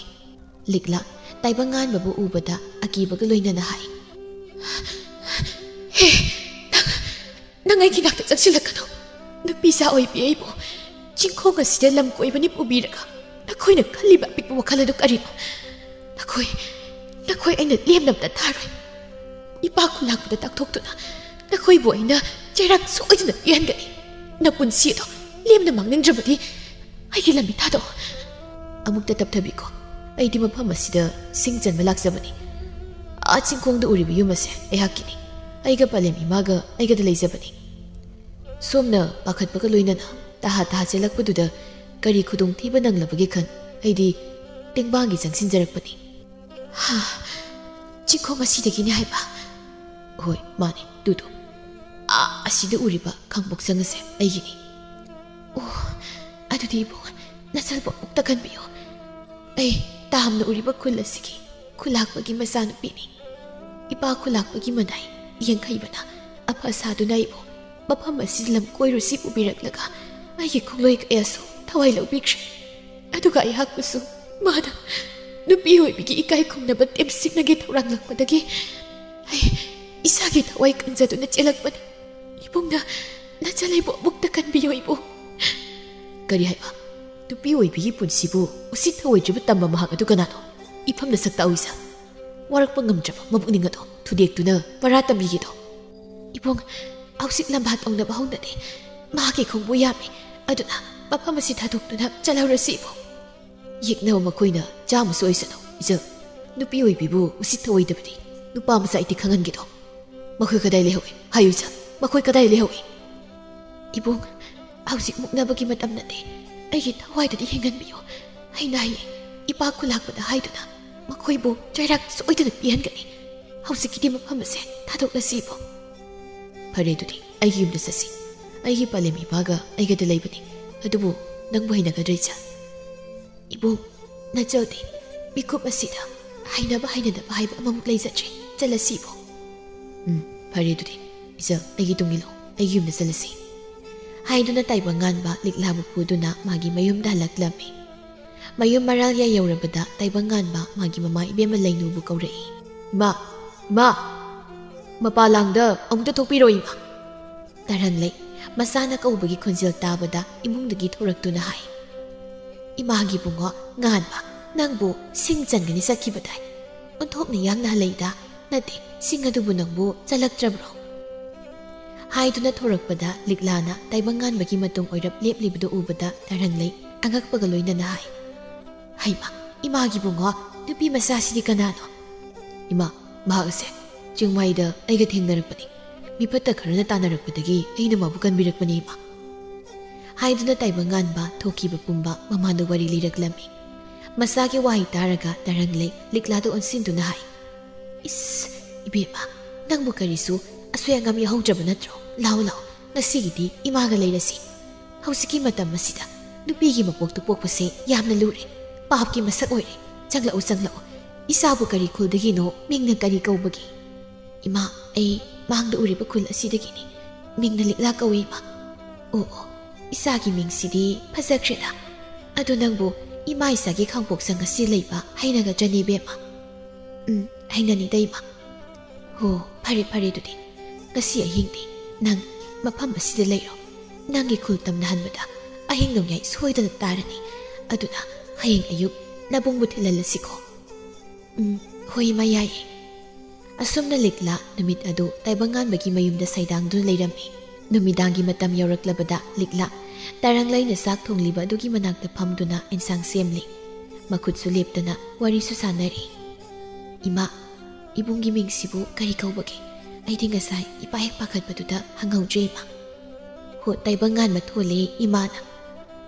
ꯂꯤꯛꯂꯥ ꯇꯥꯏꯕꯪ ꯉꯥꯟꯕꯕꯨ ꯎꯕꯗ ꯑꯀꯤꯕꯒ ꯂꯣꯏꯅꯅ ꯍꯥꯏ, "ꯍꯦ, ꯅꯪ, ꯅꯪ ꯑꯩꯒꯤ ꯅꯥꯛꯇ ꯆꯪꯁꯤꯜꯂꯛꯀꯅꯨ꯫ ꯅꯨꯄꯤꯖꯥ ꯑꯣꯏꯕꯤ ꯑꯩꯕꯨ ꯆꯤꯡꯈꯣꯡ ꯑꯁꯤꯗ ꯂꯝ ꯀꯣꯏꯕꯅꯤ ꯄꯨꯕꯤꯔꯒ ꯅꯈꯣꯏꯅ ꯈꯜꯂꯤꯕ ꯑꯄꯤꯛꯄ ꯋꯥꯈꯜ ꯑꯗꯨ ꯀꯔꯤꯅꯣ? ꯅꯈꯣꯏ, ꯅꯈꯣꯏ ꯑꯩꯅ ꯂꯦꯝꯅ ꯑꯝꯇ ꯊꯥꯔꯣꯏ꯫ ꯏꯄꯥ ꯈꯨꯂꯥꯛꯄꯗ ꯇꯥꯛꯊꯣꯛꯇꯨꯅ ꯅꯈꯣꯏꯕꯨ ꯑꯩꯅ ꯆꯩꯔꯥꯛ ꯁꯣꯏꯗꯅ ꯄꯤꯍꯟꯒꯅꯤ꯫ ꯅꯄꯨꯟꯁꯤ ꯑꯗꯣ ꯂꯦꯝꯅ ꯃꯥꯡꯅꯤꯡꯗ꯭ꯔꯕꯗꯤ ꯑꯩꯒꯤ ꯂꯝꯕꯤ ꯊꯥꯗꯣꯛꯑꯣ꯫ ꯑꯃꯨꯛꯇ ꯇꯞꯊꯕꯤꯀꯣ꯫ ꯑꯩꯗꯤ ꯃꯐꯝ ꯑꯁꯤꯗ ꯁꯤꯡ ꯆꯟꯕ ꯂꯥꯛꯆꯕꯅꯤ꯫ ꯑꯥ ꯆꯤꯡꯈꯣꯡꯗ ꯎꯔꯤꯕ ꯌꯨꯝ ꯑꯁꯦ ꯑꯩꯍꯥꯛꯀꯤꯅꯤ꯫ ꯑꯩꯒ ꯄꯂꯦꯝ ꯏꯃꯥꯒ ꯑꯩꯒꯗ ꯂꯩꯖꯕꯅꯤ꯫ ꯁꯣꯝꯅ ꯄꯥꯈꯠꯄꯒ ꯂꯣꯏꯅꯅ ꯇꯍꯥ ꯇꯍꯥ ꯆꯦꯜꯂꯛꯄꯗꯨꯗ ꯀꯔꯤ ꯈꯨꯗꯣꯡꯊꯤꯕ ꯅꯪꯂꯕꯒꯦ ꯈꯟ ꯑꯩꯗꯤ ꯇꯦꯡꯕꯥꯡꯒꯤ ꯆꯪꯁꯤꯟꯖꯔꯛꯄꯅꯤ꯫ ꯍꯥ, ꯆꯤꯡꯈꯣꯡ ꯑꯁꯤꯗꯒꯤꯅꯤ ꯍꯥꯏꯕ? ꯍꯣꯏ, ꯃꯥꯅꯤ, ꯇꯨꯗꯣ꯫ ꯑꯥ, ꯑꯁꯤꯗ ꯎꯔꯤꯕ ꯈꯥꯡꯄꯣꯛꯁꯪ ꯑꯁꯦ ꯑꯩꯒꯤꯅꯤ꯫ ꯑꯣ, ꯑꯗꯨꯗꯤ ꯏꯕꯨꯡ, ꯅꯆꯜꯕꯨ ꯑꯃꯨꯛꯇ ꯀꯟꯕꯤꯌꯨ꯫ ꯑꯩ ꯇꯥꯝꯅ ꯎꯔꯤꯕ ꯈꯨꯜ ꯑꯁꯤꯒꯤ ꯈꯨꯂꯥꯛꯄꯒꯤ ꯃꯆꯥꯅꯨꯄꯤꯅꯤ꯫ ꯏꯄꯥ ꯈꯨꯂꯥꯛꯄꯒꯤ ꯃꯅꯥꯏ ꯌꯦꯡꯈꯩꯕꯅ ꯑꯐ ꯁꯥꯗꯨꯅ ꯑꯩꯕꯨ ꯃꯐꯝ ꯑꯁꯤꯗ ꯂꯝ ꯀꯣꯏꯔꯨꯁꯤ ꯄꯨꯕꯤꯔꯛꯂꯒ ꯑꯩꯒꯤ ꯈꯣꯡꯂꯣꯏ ꯀꯌꯥꯁꯨ ꯊꯋꯥꯏ ꯂꯧꯕꯤꯈ꯭ꯔꯦ꯫ ꯑꯗꯨꯒ ꯑꯩꯍꯥꯛꯄꯨꯁꯨ ꯃꯥꯅ ꯅꯨꯄꯤ ꯑꯣꯏꯕꯤꯒꯤ ꯏꯀꯥꯏ ꯈꯨꯝꯅꯕ ꯇꯦꯝꯁꯤꯡꯅꯒꯦ ꯊꯧꯔꯥꯡꯂꯛꯄꯗꯒꯤ ꯑꯩ ꯏꯁꯥꯒꯤ ꯊꯋꯥꯏ ꯀꯟꯖꯗꯨꯅ ꯆꯦꯜꯂꯛꯄꯅꯤ꯫ ꯏꯕꯨꯡꯅ ꯅꯆꯜ ꯑꯩꯕꯨ ꯑꯃꯨꯛꯇ ꯀꯟꯕꯤꯌꯨ ꯏꯕꯨꯡ꯫ ꯀꯔꯤ ꯍꯥꯏꯕ? ꯅꯨꯄꯤ ꯑꯣꯏꯕꯤꯒꯤ ꯄꯨꯟꯁꯤꯕꯨ ꯎꯁꯤꯠ ꯊꯑꯣꯏꯗ꯭ꯔꯤꯕ ꯇꯝꯕ ꯃꯍꯥꯛ ꯑꯗꯨ ꯀꯅꯥꯅꯣ? ꯏꯐꯝꯗ ꯁꯛ ꯇꯥꯛꯎ ꯏꯆꯥ꯫ ꯋꯥꯔꯛꯄ ꯉꯝꯗ꯭ꯔꯕ ꯃꯄꯨꯛꯅꯤꯡ ꯑꯗꯣ ꯊꯨꯗꯦꯛꯇꯨꯅ ꯄꯔꯥ ꯇꯝꯕꯤꯒꯦꯗꯣ꯫ ꯏꯕꯨꯡ, ꯍꯧꯖꯤꯛ ꯂꯝꯕꯥ ꯇꯧꯅꯕ ꯍꯧꯅꯗꯦ꯫ ꯃꯍꯥꯛꯀꯤ ꯈꯣꯡꯕꯨ ꯌꯥꯝꯃꯤ꯫ ꯑꯗꯨꯅ ꯃꯐꯝ ꯑꯁꯤ ꯊꯥꯗꯣꯛꯇꯨꯅ ꯆꯠꯍꯧꯔꯁꯤ ꯏꯕꯨꯡ꯫ ꯌꯦꯛꯅꯕ ꯃꯈꯣꯏꯅ ꯆꯥꯝꯃꯁꯨ ꯑꯣꯏꯁꯅꯨ, ꯏꯆꯜ꯫ ꯅꯨꯄꯤ ꯑꯣꯏꯕꯤꯕꯨ ꯎꯁꯤꯠ ꯊꯑꯣꯏꯗꯕꯗꯤ ꯅꯨꯄꯥ ꯃꯆꯥ ꯑꯩꯗꯤ ꯈꯪꯍꯟꯒꯦꯗꯣ꯫ ꯃꯈꯣꯏ ꯀꯗꯥꯏ ꯂꯩꯍꯧꯏ? ꯍꯥꯏꯌꯨ, ꯏꯆꯜ, ꯃꯈꯣꯏ ꯀꯗꯥꯏ ꯂꯩꯍꯧꯏ? ꯏꯕꯨꯡ, ꯍꯧꯖꯤꯛ ꯃꯨꯛꯅꯕꯒꯤ ꯃꯇꯝ ꯅꯠꯇꯦ꯫ ꯑꯩꯒꯤ ꯊꯋꯥꯏꯗꯨꯗꯤ ꯍꯤꯡꯍꯟꯕꯤꯌꯨ꯫ ꯑꯩꯅ ꯍꯌꯦꯡ ꯏꯄꯥ ꯈꯨꯂꯥꯛꯄꯗ ꯍꯥꯏꯗꯨꯅ ꯃꯈꯣꯏꯕꯨ ꯆꯩꯔꯥꯛ ꯁꯣꯏꯗꯅ ꯄꯤꯍꯟꯒꯅꯤ꯫ ꯍꯧꯖꯤꯛꯀꯤꯗꯤ ꯃꯐꯝ ꯑꯁꯦ ꯊꯥꯗꯣꯛꯂꯁꯤ ꯏꯕꯨꯡ꯫ ꯐꯔꯦ, ꯑꯗꯨꯗꯤ ꯑꯩꯒꯤ ꯌꯨꯝꯗ ꯆꯠꯁꯤ꯫ ꯑꯩꯒꯤ ꯄꯂꯦꯝ ꯏꯃꯥꯒ ꯑꯩꯒꯗ ꯂꯩꯕꯅꯤ꯫ ꯑꯗꯨꯕꯨ ꯅꯪꯕꯨ ꯍꯩꯅꯒꯗ꯭ꯔꯥ, ꯏꯆꯜ? ꯏꯕꯨꯡ, ꯅꯆꯜꯗꯤ ꯃꯤꯀꯨꯞ ꯑꯁꯤꯗ ꯍꯩꯅꯕ ꯍꯩꯅꯗꯕ ꯍꯥꯏꯕ ꯑꯃꯃꯨꯛ ꯂꯩꯖꯗ꯭ꯔꯦ꯫ ꯆꯠꯂꯁꯤ ꯏꯕꯨꯡ꯫ ꯎꯝ, ꯐꯔꯦ ꯑꯗꯨꯗꯤ꯫ ꯏꯆꯜ, ꯑꯩꯒꯤ ꯇꯨꯡ ꯏꯜꯂꯨ꯫ ꯑꯩꯒꯤ ꯌꯨꯝꯗ ꯆꯠꯂꯁꯤ꯫ ꯍꯥꯏꯗꯨꯅ ꯇꯥꯏꯕꯪ ꯉꯥꯟꯕ ꯂꯤꯛꯂꯥꯕꯨ ꯄꯨꯗꯨꯅ ꯃꯥꯒꯤ ꯃꯌꯨꯝꯗ ꯍꯜꯂꯛꯂꯝꯃꯤ꯫ ꯃꯌꯨꯝ ꯃꯔꯥꯜ ꯌꯥꯏ ꯌꯧꯔꯕꯗ ꯇꯥꯏꯕꯪ ꯉꯥꯟꯕ ꯃꯥꯒꯤ ꯃꯃꯥ ꯏꯕꯦꯝꯃ ꯂꯩꯅꯨꯕꯨ ꯀꯧꯔꯛꯏ꯫ "ꯏꯃꯥ, ꯏꯃꯥ! ꯃꯄꯥ ꯂꯥꯡꯗ ꯑꯃꯨꯛꯇ ꯊꯣꯛꯄꯤꯔꯣ, ꯏꯃꯥ!" ꯇꯥꯔꯪꯂꯩ ꯃꯆꯥꯅ ꯀꯧꯕꯒꯤ ꯈꯣꯟꯖꯦꯜ ꯇꯥꯕꯗ ꯏꯃꯨꯡꯗꯒꯤ ꯊꯣꯔꯛꯇꯨꯅ ꯍꯥꯏ, "ꯏꯃꯥꯒꯤ ꯕꯨꯡꯉꯣ, ꯉꯥꯟꯕ, ꯅꯪꯕꯨ ꯁꯤꯡ ꯆꯟꯒꯅꯤ ꯆꯠꯈꯤꯕꯗꯥꯏ? ꯑꯣꯟꯊꯣꯛꯅ ꯌꯥꯡꯅ ꯍꯜꯂꯛꯏꯗ, ꯅꯠꯇꯦ, ꯁꯤꯡ ꯑꯗꯨꯕꯨ ꯅꯪꯕꯨ ꯆꯜꯂꯛꯇ꯭ꯔꯕ꯭ꯔꯣ?" ꯍꯥꯏꯗꯨꯅ ꯊꯣꯔꯛꯄꯗ ꯂꯤꯛꯂꯥꯅ ꯇꯥꯏꯕꯪꯉꯥꯟꯕꯒꯤ ꯃꯇꯨꯡ ꯑꯣꯏꯔꯞ ꯂꯦꯞꯂꯤꯕꯗꯨ ꯎꯕꯗ ꯇꯔꯪꯂꯩ ꯑꯉꯛꯄꯒ ꯂꯣꯏꯅꯅ ꯍꯥꯏ, "ꯍꯩꯃꯥ, ꯏꯃꯥꯒꯤ ꯕꯨꯡꯉꯣ, ꯅꯨꯄꯤ ꯃꯆꯥꯁꯤꯗꯤ ꯀꯅꯥꯅꯣ?" "ꯏꯃꯥ, ꯃꯍꯥꯛ ꯑꯁꯦ ꯆꯤꯡꯃꯥꯏꯗ ꯑꯩꯒ ꯊꯦꯡꯅꯔꯛꯄꯅꯤ꯫ ꯃꯤꯐꯠꯇ ꯈꯔꯅ ꯇꯥꯟꯅꯔꯛꯄꯗꯒꯤ ꯑꯩꯅ ꯃꯥꯕꯨ ꯀꯟꯕꯤꯔꯛꯄꯅꯤ, ꯏꯃꯥ꯫" ꯍꯥꯏꯗꯨꯅ ꯇꯥꯏꯕꯪꯉꯥꯟꯕ ꯊꯣꯛꯈꯤꯕ ꯄꯨꯝꯕ ꯃꯃꯥꯗ ꯋꯥꯔꯤ ꯂꯤꯔꯛꯂꯝꯃꯤ꯫ ꯃꯆꯥꯒꯤ ꯋꯥꯍꯩ ꯇꯥꯔꯒ ꯇꯔꯪꯂꯩ ꯂꯤꯛꯂꯥꯗ ꯑꯣꯟꯁꯤꯟꯗꯨꯅ ꯍꯥꯏ, "ꯏꯁ, ꯏꯕꯦꯝꯃ, ꯅꯪꯕꯨ ꯀꯔꯤꯁꯨ ꯑꯁꯣꯏ ꯑꯉꯥꯝ ꯌꯥꯎꯍꯧꯗ꯭ꯔꯕ ꯅꯠꯇ꯭ꯔꯣ? ꯂꯥꯛꯑꯣ, ꯂꯥꯛꯑꯣ, ꯉꯁꯤꯒꯤꯗꯤ ꯏꯃꯥꯒ ꯂꯩꯔꯁꯤ꯫ ꯍꯧꯖꯤꯛꯀꯤ ꯃꯇꯝ ꯑꯁꯤꯗ ꯅꯨꯄꯤꯒꯤ ꯃꯄꯣꯛꯇ ꯄꯣꯛꯄꯁꯦ ꯌꯥꯝꯅ ꯂꯨꯔꯦ꯫ ꯄꯥꯞꯀꯤ ꯃꯁꯛ ꯑꯣꯏꯔꯦ꯫ ꯆꯪꯂꯛꯎ, ꯆꯪꯂꯛꯎ꯫ ꯏꯆꯥꯕꯨ ꯀꯔꯤ ꯈꯨꯜꯗꯒꯤꯅꯣ? ꯃꯤꯡꯅ ꯀꯔꯤ ꯀꯧꯕꯒꯦ?" "ꯏꯃꯥ, ꯑꯩ ꯃꯥꯡꯗ ꯎꯔꯤꯕ ꯈꯨꯜ ꯑꯁꯤꯗꯒꯤꯅꯤ꯫ ꯃꯤꯡꯅ ꯂꯤꯛꯂꯥ ꯀꯧꯏ, ꯏꯃꯥ꯫" "ꯑꯣ, ꯑꯣ, ꯏꯆꯥꯒꯤ ꯃꯤꯡꯁꯤꯗꯤ ꯐꯖꯈ꯭ꯔꯦꯗ꯫ ꯑꯗꯨ ꯅꯪꯕꯨ ꯏꯃꯥ ꯏꯆꯥꯒꯤ ꯈꯥꯡꯄꯣꯛꯁꯪ ꯑꯁꯤ ꯂꯩꯕ ꯍꯩꯅꯒꯗ꯭ꯔꯅꯦ, ꯏꯕꯦꯝꯃ?" "ꯎꯝ, ꯍꯩꯅꯅꯤꯗ, ꯏꯃꯥ꯫" "ꯍꯣ, ꯐꯔꯦ, ꯐꯔꯦ, ꯑꯗꯨꯗꯤ ꯉꯁꯤ ꯑꯍꯤꯡꯗꯤ ꯅꯪ ꯃꯐꯝ ꯑꯁꯤꯗ ꯂꯩꯔꯣ꯫ ꯅꯪꯒꯤ ꯈꯨꯜ ꯇꯝꯅ ꯍꯟꯕꯗ ꯑꯍꯤꯡ ꯅꯣꯡꯌꯥꯏ ꯁꯣꯏꯗꯅ ꯇꯥꯔꯅꯤ꯫ ꯑꯗꯨꯅ ꯍꯌꯦꯡ ꯑꯌꯨꯛ ꯅꯕꯨꯡꯕꯨ ꯊꯤꯜꯍꯜꯂꯁꯤꯀꯣ?" "ꯎꯝ, ꯍꯣꯏ, ꯏꯃꯥ, ꯌꯥꯏꯌꯦ꯫" ꯑꯁꯨꯝꯅ ꯂꯤꯛꯂꯥ ꯅꯨꯃꯤꯠ ꯑꯗꯨ ꯇꯥꯏꯕꯪꯉꯥꯟꯕꯒꯤ ꯃꯌꯨꯝꯗ ꯁꯩꯗꯥꯡꯗꯨꯅ ꯂꯩꯔꯝꯃꯤ꯫ ꯅꯨꯃꯤꯗꯥꯡꯒꯤ ꯃꯇꯝ ꯌꯧꯔꯛꯂꯕꯗ ꯂꯤꯛꯂꯥ ꯇꯔꯪꯂꯩꯅ ꯆꯥꯛ ꯊꯣꯡꯂꯤꯕ ꯑꯗꯨꯒꯤ ꯃꯅꯥꯛꯇ ꯐꯝꯗꯨꯅ ꯏꯟꯁꯥꯡ ꯁꯦꯝꯂꯤ꯫ ꯃꯈꯨꯠꯁꯨ ꯂꯦꯞꯇꯅ ꯋꯥꯔꯤꯁꯨ ꯁꯥꯟꯅꯔꯤ꯫ "ꯏꯃꯥ, ꯏꯕꯨꯡꯒꯤ ꯃꯤꯡꯁꯤꯕꯨ ꯀꯔꯤ ꯀꯧꯕꯒꯦ? ꯑꯩꯗꯤ ꯉꯁꯥꯏ ꯏꯄꯥ ꯍꯦꯛ ꯄꯥꯈꯠꯄꯗꯨꯗ ꯍꯪꯍꯧꯗ꯭ꯔꯦ, ꯏꯃꯥ꯫" "ꯍꯣ, ꯇꯥꯏꯕꯪꯉꯥꯟꯕ ꯊꯣꯜꯂꯦ, ꯏꯃꯥꯅ꯫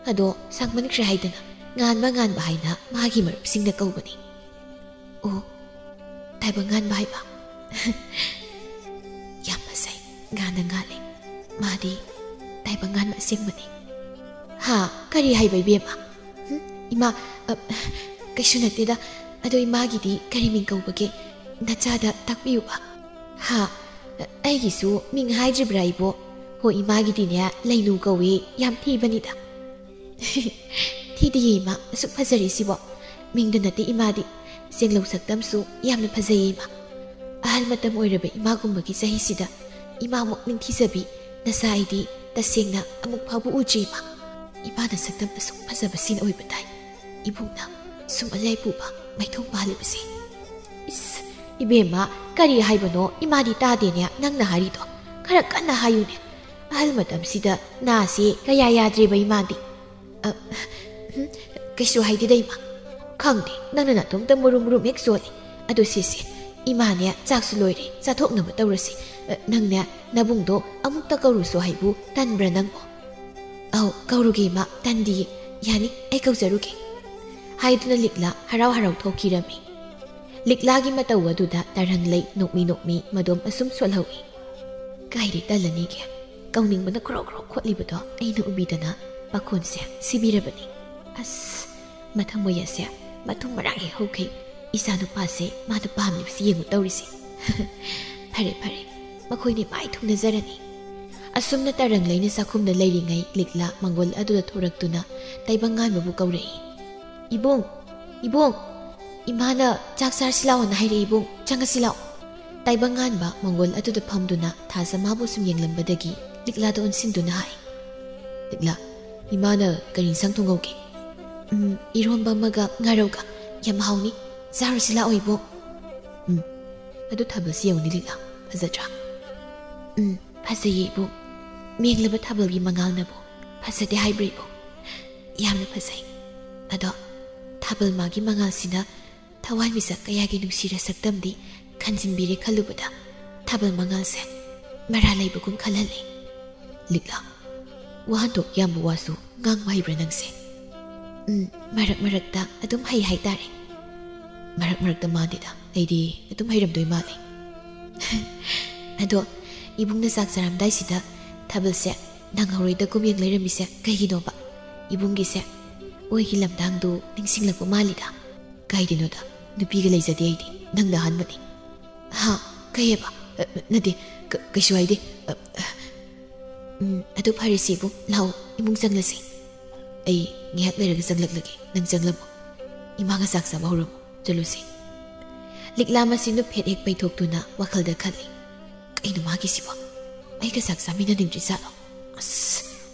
ꯑꯗꯣ ꯁꯥꯡꯃꯟꯈ꯭ꯔꯦ ꯍꯥꯏꯗꯅ ꯉꯥꯟꯕ ꯉꯥꯟꯕ ꯍꯥꯏꯅ ꯃꯥꯒꯤ ꯃꯔꯨꯞꯁꯤꯡꯅ ꯀꯧꯕꯅꯤ꯫" "ꯑꯣ, ꯇꯥꯏꯕꯪꯉꯥꯟꯕ ꯍꯥꯏꯕ?" "ꯌꯥꯝ ꯐꯖꯩ, ꯉꯥꯟꯅ ꯉꯥꯜꯂꯦ꯫ ꯃꯥꯗꯤ ꯇꯥꯏꯕꯪꯉꯥꯟꯕ ꯑꯁꯦꯡꯕꯅꯤ꯫" "ꯍꯥ? ꯀꯔꯤ ꯍꯥꯏꯕ, ꯏꯕꯦꯝꯃ?" "ꯍꯨꯝ, ꯏꯃꯥ, ꯑ, ꯀꯩꯁꯨ ꯅꯠꯇꯦꯗ꯫ ꯑꯗꯣ ꯏꯃꯥꯒꯤꯗꯤ ꯀꯔꯤ ꯃꯤꯡ ꯀꯧꯕꯒꯦ? ꯅꯆꯥꯗ ꯇꯥꯛꯄꯤꯌꯨꯕ꯫" "ꯍꯥ? ꯑꯩꯒꯤꯁꯨ ꯃꯤꯡ ꯍꯥꯏꯗ꯭ꯔꯤꯕ꯭ꯔꯥ, ꯏꯕꯣ?" "ꯍꯣ, ꯏꯃꯥꯒꯤꯗꯤꯅꯦ, ꯂꯩꯅꯨ ꯀꯧꯏ꯫ ꯌꯥꯝ ꯊꯤꯕꯅꯤꯗ꯫" "ꯊꯤꯗꯤꯌꯦ, ꯏꯃꯥ, ꯑꯁꯨꯛ ꯐꯖꯔꯤꯁꯤꯕꯣ꯫ ꯃꯤꯡꯗ ꯅꯠꯇꯦ ꯏꯃꯥꯗꯤ, ꯆꯦꯡꯂꯧ ꯁꯛꯇꯝꯁꯨ ꯌꯥꯝꯅ ꯐꯖꯩꯌꯦ, ꯏꯃꯥ꯫ ꯑꯍꯜ ꯃꯇꯝ ꯑꯣꯏꯔꯕ ꯏꯃꯥꯒꯨꯝꯕꯒꯤ ꯆꯍꯤꯁꯤꯗ ꯏꯃꯥꯃꯨꯛ ꯅꯤꯡꯊꯤꯖꯕꯤ, ꯅꯁꯥ ꯑꯩꯗꯤ ꯇꯁꯦꯡꯅ ꯑꯃꯨꯛ ꯐꯥꯎꯕ ꯎꯗ꯭ꯔꯤꯕ꯫ ꯏꯃꯥꯅ ꯁꯛꯇꯝ ꯑꯁꯨꯛ ꯐꯖꯕꯁꯤꯅ ꯑꯣꯏꯕ ꯇꯥꯏ꯫ ꯏꯕꯨꯡꯅ ꯁꯨꯝ ꯑꯂꯥꯏ ꯄꯨꯕ ꯃꯥꯏꯊꯣꯡ ꯄꯥꯜꯂꯤꯕꯁꯦ꯫ ꯏꯁ, ꯏꯕꯦꯝꯃ, ꯀꯔꯤ ꯍꯥꯏꯕꯅꯣ? ꯏꯃꯥꯗꯤ ꯇꯥꯗꯦꯅꯦ ꯅꯪꯅ ꯍꯥꯏꯔꯤꯗꯣ꯫ ꯈꯔ ꯀꯟꯅ ꯍꯥꯏꯌꯨꯅꯦ꯫ ꯑꯍꯜ ꯃꯇꯝꯁꯤꯗ ꯅꯥꯁꯦ ꯀꯌꯥ ꯌꯥꯗ꯭ꯔꯦꯕ ꯏꯃꯥꯗꯤ꯫ ꯑ, ꯎꯝ, ꯀꯩꯁꯨ ꯍꯥꯏꯗꯦꯗ ꯏꯃꯥ꯫ ꯈꯪꯗꯦ, ꯅꯪꯅ ꯅꯇꯣꯝꯇ ꯃꯨꯔꯨꯝ ꯃꯨꯔꯨꯝ ꯍꯦꯛ ꯆꯣꯜꯂꯤ꯫ ꯑꯗꯨ ꯁꯤꯁꯦ, ꯏꯃꯥꯅꯦ ꯆꯥꯛꯁꯨ ꯂꯣꯏꯔꯦ, ꯆꯥꯊꯣꯛꯅꯕ ꯇꯧꯔꯁꯤ꯫ ꯑ, ꯅꯪꯅꯦ ꯅꯕꯨꯡꯗꯣ ꯑꯃꯨꯛꯇ ꯀꯧꯔꯨꯁꯣ ꯍꯥꯏꯕꯨ ꯇꯟꯕ꯭ꯔꯥ ꯅꯪꯕꯣ? ꯑꯧ, ꯀꯧꯔꯨꯒꯦ ꯏꯃꯥ, ꯇꯟꯗꯤꯌꯦ꯫ ꯌꯥꯅꯤ, ꯑꯩ ꯀꯧꯖꯔꯨꯒꯦ꯫ ꯍꯥꯏꯗꯨꯅ ꯂꯤꯛꯂꯥ ꯍꯔꯥꯎ ꯍꯔꯥꯎ ꯊꯣꯛꯈꯤꯔꯝꯃꯤ꯫ ꯂꯤꯛꯂꯥꯒꯤ ꯃꯇꯧ ꯑꯗꯨꯗ ꯇꯔꯪꯂꯩ ꯅꯣꯛꯃꯤ ꯅꯣꯛꯃꯤ ꯃꯗꯣꯝ ꯑꯁꯨꯝ ꯁꯣꯜꯍꯧꯏ꯫ ꯀꯥꯏꯗꯩ ꯇꯜꯂꯅꯤꯒꯦ? ꯀꯧꯅꯤꯡꯕꯅ ꯈ꯭ꯔꯣꯛ ꯈ꯭ꯔꯣꯛ ꯈꯣꯠꯂꯤꯕꯗꯣ ꯑꯩꯅ ꯎꯕꯤꯗꯅ ꯄꯥꯈꯣꯟꯁꯦ ꯁꯤꯕꯤꯔꯕꯅꯤ꯫ ꯑꯁ, ꯃꯊꯃꯣꯏ ꯑꯁꯦ ꯃꯇꯨꯡ ꯃꯔꯥꯡ ꯍꯦꯛ ꯍꯧꯈꯩ꯫ ꯏꯆꯥꯅꯨꯄꯥꯁꯦ ꯃꯥꯅ ꯄꯥꯝꯂꯤꯕꯁꯤ ꯌꯦꯡꯉꯨ ꯇꯧꯔꯤꯁꯦ꯫ ꯐꯔꯦ, ꯐꯔꯦ, ꯃꯈꯣꯏꯅꯤ ꯃꯥꯏ ꯊꯨꯡꯅꯖꯔꯅꯤ꯫ ꯑꯁꯨꯝꯅ ꯇꯔꯪꯂꯩꯅ ꯆꯥꯛꯈꯨꯝꯗ ꯂꯩꯔꯤꯉꯩ ꯂꯤꯛꯂꯥ ꯃꯪꯒꯣꯜ ꯑꯗꯨꯗ ꯊꯣꯔꯛꯇꯨꯅ ꯇꯥꯏꯕꯪꯉꯥꯟꯕꯕꯨ ꯀꯧꯔꯛꯏ꯫ "ꯏꯕꯨꯡ, ꯏꯕꯨꯡ, ꯏꯃꯥꯅ ꯆꯥꯛ ꯆꯥꯔꯁꯤ ꯂꯥꯛꯑꯣꯅ ꯍꯥꯏꯔꯛꯏ ꯏꯕꯨꯡ, ꯆꯪꯉꯁꯤ ꯂꯥꯛꯑꯣ꯫" ꯇꯥꯏꯕꯪꯉꯥꯟꯕ ꯃꯪꯒꯣꯜ ꯑꯗꯨꯗ ꯐꯝꯗꯨꯅ ꯊꯥꯖ ꯃꯥꯕꯨ ꯁꯨꯝ ꯌꯦꯡꯂꯝꯕꯗꯒꯤ ꯂꯤꯛꯂꯥꯗ ꯑꯣꯟꯁꯤꯟꯗꯨꯅ ꯍꯥꯏ, "ꯂꯤꯛꯂꯥ, ꯏꯃꯥꯅ ꯀꯔꯤ ꯏꯟꯁꯥꯡ ꯊꯣꯡꯍꯧꯒꯦ?" "ꯎꯝ, ꯏꯔꯣꯝꯕ ꯑꯃꯒ ꯉꯥꯔꯧꯒ꯫ ꯌꯥꯝ ꯍꯥꯎꯅꯤ꯫ ꯆꯥꯔꯨꯁꯤ ꯂꯥꯛꯑꯣ ꯏꯕꯨꯡ꯫" "ꯎꯝ, ꯑꯗꯨ ꯊꯥꯕꯜꯁꯤ ꯌꯦꯡꯉꯨꯅꯦ ꯂꯤꯛꯂꯥ, ꯐꯖꯗ꯭ꯔꯥ?" "ꯎꯝ, ꯐꯖꯩꯌꯦ ꯏꯕꯨꯡ꯫ ꯃꯦꯡꯂꯕ ꯊꯥꯕꯜꯒꯤ ꯃꯉꯥꯜꯅꯕꯨ ꯐꯖꯗꯦ ꯍꯥꯏꯕ꯭ꯔꯥ ꯏꯕꯨꯡ? ꯌꯥꯝꯅ ꯐꯖꯩ꯫ ꯑꯗꯣ ꯊꯥꯕꯜ ꯃꯥꯒꯤ ꯃꯉꯥꯜꯁꯤꯅ ꯊꯋꯥꯟꯃꯤꯆꯥꯛ ꯀꯌꯥꯒꯤ ꯅꯨꯡꯁꯤꯔ ꯁꯛꯇꯝꯗꯤ ꯈꯟꯖꯤꯟꯕꯤꯔꯦ ꯈꯜꯂꯨꯕꯗ ꯊꯥꯕꯜ ꯃꯉꯥꯜꯁꯦ ꯃꯔꯥ ꯂꯩꯕꯒꯨꯝ ꯈꯜꯍꯜꯂꯤ꯫" "ꯂꯤꯛꯂꯥ, ꯋꯥꯍꯟꯊꯣꯛ ꯌꯥꯝꯕ ꯋꯥꯁꯨ ꯉꯥꯡꯕ ꯍꯩꯕ꯭ꯔꯥ ꯅꯪꯁꯦ?" "ꯎꯝ, ꯃꯔꯛ ꯃꯔꯛꯇ ꯑꯗꯨꯝ ꯍꯩ ꯍꯥꯏꯇꯥꯔꯦ꯫" "ꯃꯔꯛ ꯃꯔꯛꯇ ꯃꯥꯟꯗꯦꯗ, ꯑꯩꯗꯤ ꯑꯗꯨꯝ ꯍꯩꯔꯝꯗꯣꯏ ꯃꯥꯜꯂꯤ꯫" "ꯑꯗꯣ ꯏꯕꯨꯡꯅ ꯆꯥꯛ ꯆꯥꯔꯝꯗꯥꯏꯁꯤꯗ ꯊꯥꯕꯜꯁꯦ ꯅꯪꯍꯧꯔꯣꯏꯗ ꯀꯨꯝꯌꯦꯡ ꯂꯩꯔꯝꯃꯤꯁꯦ ꯀꯩꯒꯤꯅꯣꯕ? ꯏꯕꯨꯡꯒꯤꯁꯦ ꯑꯣꯏꯒꯤ ꯂꯝꯗꯥꯡꯗꯨ ꯅꯤꯡꯁꯤꯡꯂꯛꯄ ꯃꯥꯜꯂꯤꯗ꯫" "ꯀꯥꯏꯗꯩꯅꯣꯗ, ꯅꯨꯄꯤꯒ ꯂꯩꯖꯗꯦ ꯑꯩꯗꯤ, ꯅꯪꯅ ꯑꯍꯥꯟꯕꯅꯤ꯫" "ꯍꯥ? ꯀꯩꯑꯕ? ꯑ, ꯅꯠꯇꯦ, ꯀ-, ꯀꯩꯁꯨ ꯍꯥꯏꯗꯦ꯫ ꯑ, ꯑ, ꯎꯝ, ꯑꯗꯨ ꯐꯔꯦꯁꯦ ꯏꯕꯨꯡ, ꯂꯥꯛꯑꯣ, ꯏꯃꯨꯡ ꯆꯪꯂꯁꯤ꯫ ꯑꯩ ꯉꯥꯏꯍꯥꯛ ꯂꯩꯔꯒ ꯆꯪꯂꯛꯂꯒꯦ, ꯅꯪ ꯆꯪꯂꯝꯃꯣ꯫ ꯏꯃꯥꯒ ꯆꯥꯛ ꯆꯥꯕ ꯍꯧꯔꯝꯃꯣ, ꯆꯠꯂꯨꯁꯤ꯫" ꯂꯤꯛꯂꯥ ꯃꯁꯤ ꯅꯨꯐꯦꯠ ꯍꯦꯛ ꯄꯩꯊꯣꯛꯇꯨꯅ ꯋꯥꯈꯜꯗ ꯈꯜꯂꯤ, "ꯀꯩꯅꯣ ꯃꯥꯒꯤꯁꯤꯕꯣ? ꯑꯩꯒ ꯆꯥꯛ ꯆꯥꯃꯤꯟꯅꯅꯤꯡꯗ꯭ꯔꯤ ꯖꯥꯠꯂꯣ? ꯑꯁ,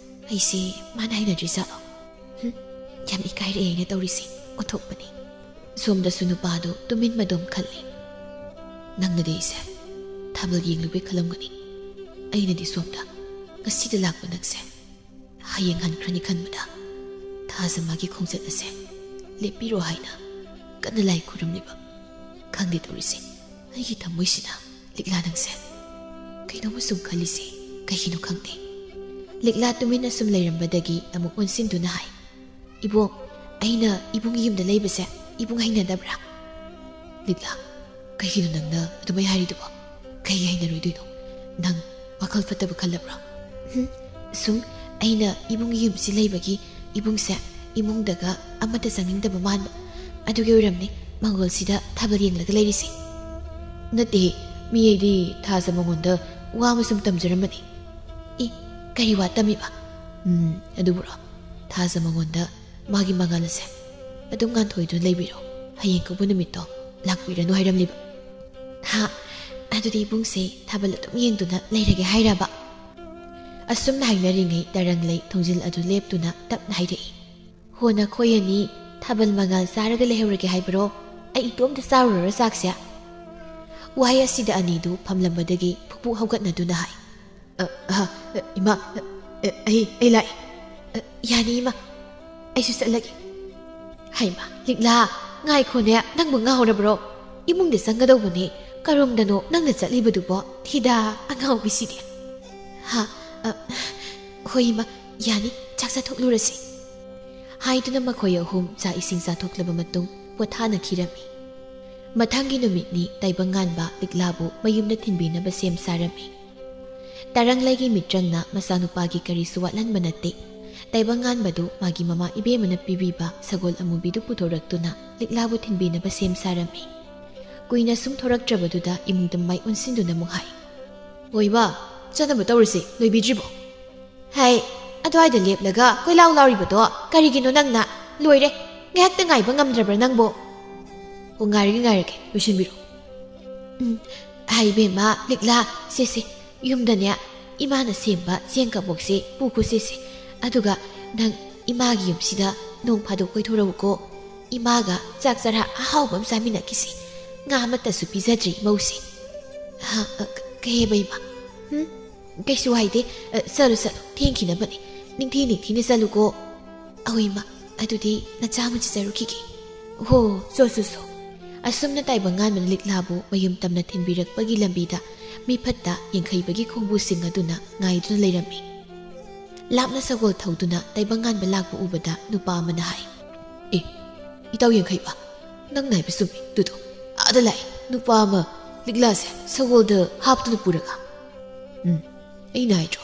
ꯑꯩꯁꯦ ꯃꯥꯅ ꯍꯩꯅꯗ꯭ꯔꯤ ꯖꯥꯠꯂꯣ? ꯍꯨꯝ, ꯌꯥꯝ ꯏꯀꯥꯏꯔꯛꯑꯦ ꯑꯩꯅ ꯇꯧꯔꯤꯁꯦ, ꯑꯣꯟꯊꯣꯛꯄꯅꯤ꯫ ꯁꯣꯝꯗꯁꯨ ꯅꯨꯄꯥꯗꯨ ꯇꯨꯃꯤꯟ ꯃꯗꯣꯝ ꯈꯜꯂꯤ꯫ ꯅꯪꯅꯗꯤ ꯑꯩꯁꯦ ꯊꯥꯕꯜ ꯌꯦꯡꯂꯨꯕꯩ ꯈꯜꯂꯝꯒꯅꯤ꯫ ꯑꯩꯅꯗꯤ ꯁꯣꯝꯗ ꯉꯁꯤꯗ ꯂꯥꯛꯄ ꯅꯪꯁꯦ ꯍꯌꯦꯡ ꯍꯟꯈ꯭ꯔꯅꯤ ꯈꯟꯕꯗ, ꯊꯥꯖ ꯃꯥꯒꯤ ꯈꯣꯡꯆꯠ ꯑꯁꯦ ꯂꯦꯞꯄꯤꯔꯣ ꯍꯥꯏꯅ ꯀꯟꯅ ꯂꯥꯏ ꯈꯨꯔꯨꯝꯂꯤꯕ꯫ ꯈꯪꯗꯦ ꯇꯧꯔꯤꯁꯦ, ꯑꯩꯒꯤ ꯊꯃꯣꯏꯁꯤꯅ ꯂꯤꯛꯂꯥ ꯅꯪꯁꯦ ꯀꯩꯅꯣꯝꯃ ꯁꯨꯝ ꯈꯜꯂꯤꯁꯦ ꯀꯩꯒꯤꯅꯣ ꯈꯪꯗꯦ꯫ ꯂꯤꯛꯂꯥ ꯇꯨꯃꯤꯟꯅ ꯁꯨꯝ ꯂꯩꯔꯝꯕꯗꯒꯤ ꯑꯃꯨꯛ ꯑꯣꯟꯁꯤꯟꯗꯨꯅ ꯍꯥꯏ, "ꯏꯕꯣꯛ, ꯑꯩꯅ ꯏꯕꯨꯡꯒꯤ ꯌꯨꯝꯗ ꯂꯩꯕꯁꯦ ꯏꯕꯨꯡ ꯍꯩꯅꯗꯕ꯭ꯔꯥ?" "ꯂꯤꯛꯂꯥ, ꯀꯩꯒꯤꯅꯣ ꯅꯪꯅ ꯑꯗꯨꯃꯥꯏ ꯍꯥꯏꯔꯤꯗꯨꯕꯣ? ꯀꯩꯒꯤ ꯍꯩꯅꯔꯣꯏꯗꯣꯏꯅꯣ? ꯅꯪ ꯋꯥꯈꯜ ꯐꯠꯇꯕ ꯈꯜꯂꯕ꯭ꯔꯣ?" "ꯍꯨꯝ, ꯁꯨꯝ ꯑꯩꯅ ꯏꯕꯨꯡꯒꯤ ꯌꯨꯝꯁꯤ ꯂꯩꯕꯒꯤ ꯏꯕꯨꯡꯁꯦ ꯏꯃꯨꯡꯗꯒ ꯑꯃꯠꯇ ꯆꯪꯅꯤꯡꯗꯕ ꯃꯥꯟꯕ꯫ ꯑꯗꯨꯒꯤ ꯑꯣꯏꯔꯝꯅꯤ ꯃꯪꯒꯣꯜꯁꯤꯗ ꯊꯥꯕꯜ ꯌꯦꯡꯂꯒ ꯂꯩꯔꯤꯁꯦ꯫" "ꯅꯠꯇꯦ, ꯃꯤ ꯑꯩꯗꯤ ꯊꯥꯖ ꯃꯉꯣꯟꯗ ꯋꯥ ꯑꯃ ꯁꯨꯝ ꯇꯝꯖꯔꯝꯕꯅꯤ꯫" "ꯏ, ꯀꯔꯤ ꯋꯥ ꯇꯝꯃꯤꯕ?" "ꯎꯝ, ꯑꯗꯨꯕꯨꯔꯣ, ꯊꯥꯖ ꯃꯉꯣꯟꯗ ꯃꯥꯒꯤ ꯃꯉꯥꯜ ꯑꯁꯦ ꯑꯗꯨꯝ ꯉꯥꯟꯊꯣꯏꯗꯨꯅ ꯂꯩꯕꯤꯔꯣ, ꯍꯌꯦꯡ ꯀꯧꯕ ꯅꯨꯃꯤꯠꯇꯣ ꯂꯥꯛꯄꯤꯔꯅꯨ ꯍꯥꯏꯔꯝꯂꯤꯕ꯫" "ꯍꯥ, ꯑꯗꯨꯗꯤ ꯏꯕꯨꯡꯁꯦ ꯊꯥꯕꯜ ꯑꯗꯨꯝ ꯌꯦꯡꯗꯨꯅ ꯂꯩꯔꯒꯦ ꯍꯥꯏꯔꯕ?" ꯑꯁꯨꯝꯅ ꯍꯥꯏꯅꯔꯤꯉꯩ ꯇꯔꯪꯂꯩ ꯊꯣꯡꯖꯤꯜ ꯑꯗꯨ ꯂꯦꯞꯇꯨꯅ ꯇꯞꯅ ꯍꯥꯏꯔꯛꯏ, "ꯍꯣ, ꯅꯈꯣꯏ ꯑꯅꯤ ꯊꯥꯕꯜ ꯃꯉꯥꯜ ꯆꯥꯔꯒ ꯂꯩꯍꯧꯔꯒꯦ ꯍꯥꯏꯕꯔꯣ? ꯑꯩ ꯏꯇꯣꯝꯇ ꯆꯥꯔꯨꯔꯔ ꯆꯥꯛꯁꯦ?" ꯋꯥꯍꯩ ꯑꯁꯤꯗ ꯑꯅꯤꯗꯨ ꯐꯝꯂꯝꯕꯗꯒꯤ ꯐꯨꯛ ꯐꯨꯛ ꯍꯧꯒꯠꯅꯗꯨꯅ ꯍꯥꯏ, "ꯑ, ꯑ, ꯑ, ꯏꯃꯥ, ꯑ, ꯑ, ꯑꯩ, ꯑꯩ ꯂꯥꯛꯏ꯫" "ꯑ, ꯌꯥꯅꯤ ꯏꯃꯥ, ꯑꯩꯁꯨ ꯆꯠꯂꯒꯦ꯫" "ꯍꯩꯃꯥ, ꯂꯤꯛꯂꯥ, ꯉꯥꯏꯈꯣꯅꯦ, ꯅꯪꯕꯨ ꯉꯥꯎꯔꯕ꯭ꯔꯣ? ꯏꯃꯨꯡꯗ ꯆꯪꯒꯗꯧꯕꯅꯦ, ꯀꯔꯣꯝꯗꯅꯣ ꯅꯪꯅ ꯆꯠꯂꯤꯕꯗꯨꯕꯣ? ꯊꯤꯗꯥ, ꯑꯉꯥꯎꯕꯤꯁꯤꯗꯤ꯫" "ꯍꯥ, ꯑ, ꯍꯣꯏ ꯏꯃꯥ, ꯌꯥꯅꯤ, ꯆꯥꯛ ꯆꯥꯊꯣꯛꯂꯨꯔꯁꯤ꯫" ꯍꯥꯏꯗꯨꯅ ꯃꯈꯣꯏ ꯑꯍꯨꯝ ꯆꯥꯛ ꯏꯁꯤꯡ ꯆꯥꯊꯣꯛꯂꯕ ꯃꯇꯨꯡ ꯄꯣꯊꯥꯅꯈꯤꯔꯝꯃꯤ꯫ ꯃꯊꯪꯒꯤ ꯅꯨꯃꯤꯠꯅꯤ ꯇꯥꯏꯕꯪꯉꯥꯟꯕ ꯂꯤꯛꯂꯥꯕꯨ ꯃꯌꯨꯝꯗ ꯊꯤꯟꯕꯤꯅꯕ ꯁꯦꯝ ꯁꯥꯔꯝꯃꯤ꯫ ꯇꯔꯪꯂꯩꯒꯤ ꯃꯤꯇ꯭ꯔꯪꯅ ꯃꯆꯥꯅꯨꯄꯥꯒꯤ ꯀꯔꯤꯁꯨ ꯋꯥꯠꯍꯟꯕ ꯅꯠꯇꯦ꯫ ꯇꯥꯏꯕꯪꯉꯥꯟꯕꯗꯨ ꯃꯥꯒꯤ ꯃꯃꯥ ꯏꯕꯦꯝꯃꯅ ꯄꯤꯕꯤꯕ ꯁꯒꯣꯜ ꯑꯃꯨꯕꯤꯗꯨ ꯄꯨꯊꯣꯔꯛꯇꯨꯅ ꯂꯤꯛꯂꯥꯕꯨ ꯊꯤꯟꯕꯤꯅꯕ ꯁꯦꯝ ꯁꯥꯔꯝꯃꯤ꯫ ꯀꯨꯏꯅ ꯁꯨꯝ ꯊꯣꯔꯛꯇ꯭ꯔꯕꯗꯨꯗ ꯏꯃꯨꯡꯗ ꯃꯥꯏ ꯑꯣꯟꯁꯤꯟꯗꯨꯅ ꯑꯃꯨꯛ ꯍꯥꯏ, "ꯍꯣꯏ ꯏꯃꯥ, ꯆꯠꯅꯕ ꯇꯧꯔꯁꯤ, ꯂꯣꯏꯕꯤꯗ꯭ꯔꯤꯕꯣ?" "ꯍꯥꯏ, ꯑꯗꯨꯋꯥꯏꯗ ꯂꯦꯞꯂꯒ ꯀꯣꯏꯂꯥꯎ ꯂꯥꯎꯔꯤꯕꯗꯣ ꯀꯔꯤꯒꯤꯅꯣ ꯅꯪꯅ? ꯂꯣꯏꯔꯦ, ꯉꯥꯏꯍꯥꯛꯇ ꯉꯥꯏꯕ ꯉꯝꯗ꯭ꯔꯕ꯭ꯔꯥ ꯅꯪꯕꯣ?" "ꯑꯣ, ꯉꯥꯏꯔꯒꯦ, ꯉꯥꯏꯔꯒꯦ, ꯂꯣꯏꯁꯤꯟꯕꯤꯔꯣ꯫" "ꯎꯝ, ꯍꯥꯏ ꯏꯕꯦꯝꯃ, ꯂꯤꯛꯂꯥ, ꯁꯦ, ꯁꯦ, ꯌꯨꯝꯗꯅꯦ ꯏꯃꯥꯅ ꯁꯦꯝꯕ ꯆꯦꯡ ꯀꯕꯣꯛꯁꯦ ꯄꯨꯈꯣꯁꯦꯁꯦ꯫ ꯑꯗꯨꯒ ꯅꯪ ꯏꯃꯥꯒꯤ ꯌꯨꯝꯁꯤꯗ ꯅꯣꯡ ꯐꯥꯗꯣꯛ ꯀꯣꯏꯊꯣꯔꯛꯎꯀꯣ꯫ ꯏꯃꯥꯒ ꯆꯥꯛ ꯆꯔꯥ ꯑꯍꯥꯎꯕ ꯑꯃ ꯆꯥꯃꯤꯟꯅꯈꯤꯁꯤ꯫ ꯉꯥ ꯑꯃꯠꯇꯁꯨ ꯄꯤꯖꯗ꯭ꯔꯤ ꯏꯃꯧꯁꯦ꯫ ꯍꯥ, ꯑ, ꯀ-, ꯀꯩ ꯍꯥꯏꯕ ꯏꯃꯥ? ꯍꯨꯝ? ꯀꯩꯁꯨ ꯍꯥꯏꯗꯦ꯫ ꯑ, ꯆꯠꯂꯨ, ꯆꯠꯂꯨ꯫ ꯊꯦꯡꯈꯤꯅꯕꯅꯤ꯫ ꯅꯤꯡꯊꯤ ꯅꯤꯡꯊꯤꯅ ꯆꯠꯂꯨꯀꯣ꯫ ꯑꯍꯣꯏ ꯏꯃꯥ, ꯑꯗꯨꯗꯤ ꯅꯆꯥ ꯑꯃ ꯆꯤꯠꯆꯔꯨꯈꯤꯒꯦ꯫ ꯍꯣ, ꯆꯣ, ꯆꯣ, ꯆꯣ꯫ ꯑꯁꯨꯝꯅ ꯇꯥꯏꯕꯪꯉꯥꯟꯕꯅ ꯂꯤꯛꯂꯥꯕꯨ ꯃꯌꯨꯝ ꯇꯝꯅ ꯊꯤꯟꯕꯤꯔꯛꯄꯒꯤ ꯂꯝꯕꯤꯗ ꯃꯤꯐꯠꯇ ꯌꯦꯡꯈꯩꯕꯒꯤ ꯈꯣꯡꯕꯨꯁꯤꯡ ꯑꯗꯨꯅ ꯉꯥꯏꯗꯨꯅ ꯂꯩꯔꯝꯃꯤ꯫ ꯂꯥꯞꯅ ꯁꯒꯣꯜ ꯊꯧꯗꯨꯅ ꯇꯥꯏꯕꯪꯉꯥꯟꯕ ꯂꯥꯛꯄ ꯎꯕꯗ ꯅꯨꯄꯥ ꯑꯃꯅ ꯍꯥꯏ, "ꯑꯦ, ꯏꯇꯥꯎ ꯌꯦꯡꯈꯩꯕ, ꯅꯪꯅ ꯍꯥꯏꯕ ꯆꯨꯝꯃꯤ꯫ ꯇꯨꯗꯣ, ꯑꯥꯗ ꯂꯥꯛꯑꯦ ꯅꯨꯄꯥ ꯑꯃ, ꯂꯤꯛꯂꯥꯁꯦ ꯁꯒꯣꯜꯗ ꯍꯥꯞꯇꯨꯅ ꯄꯨꯔꯒ꯫ ꯎꯝ, ꯑꯩꯅ ꯍꯥꯏꯗ꯭ꯔꯣ?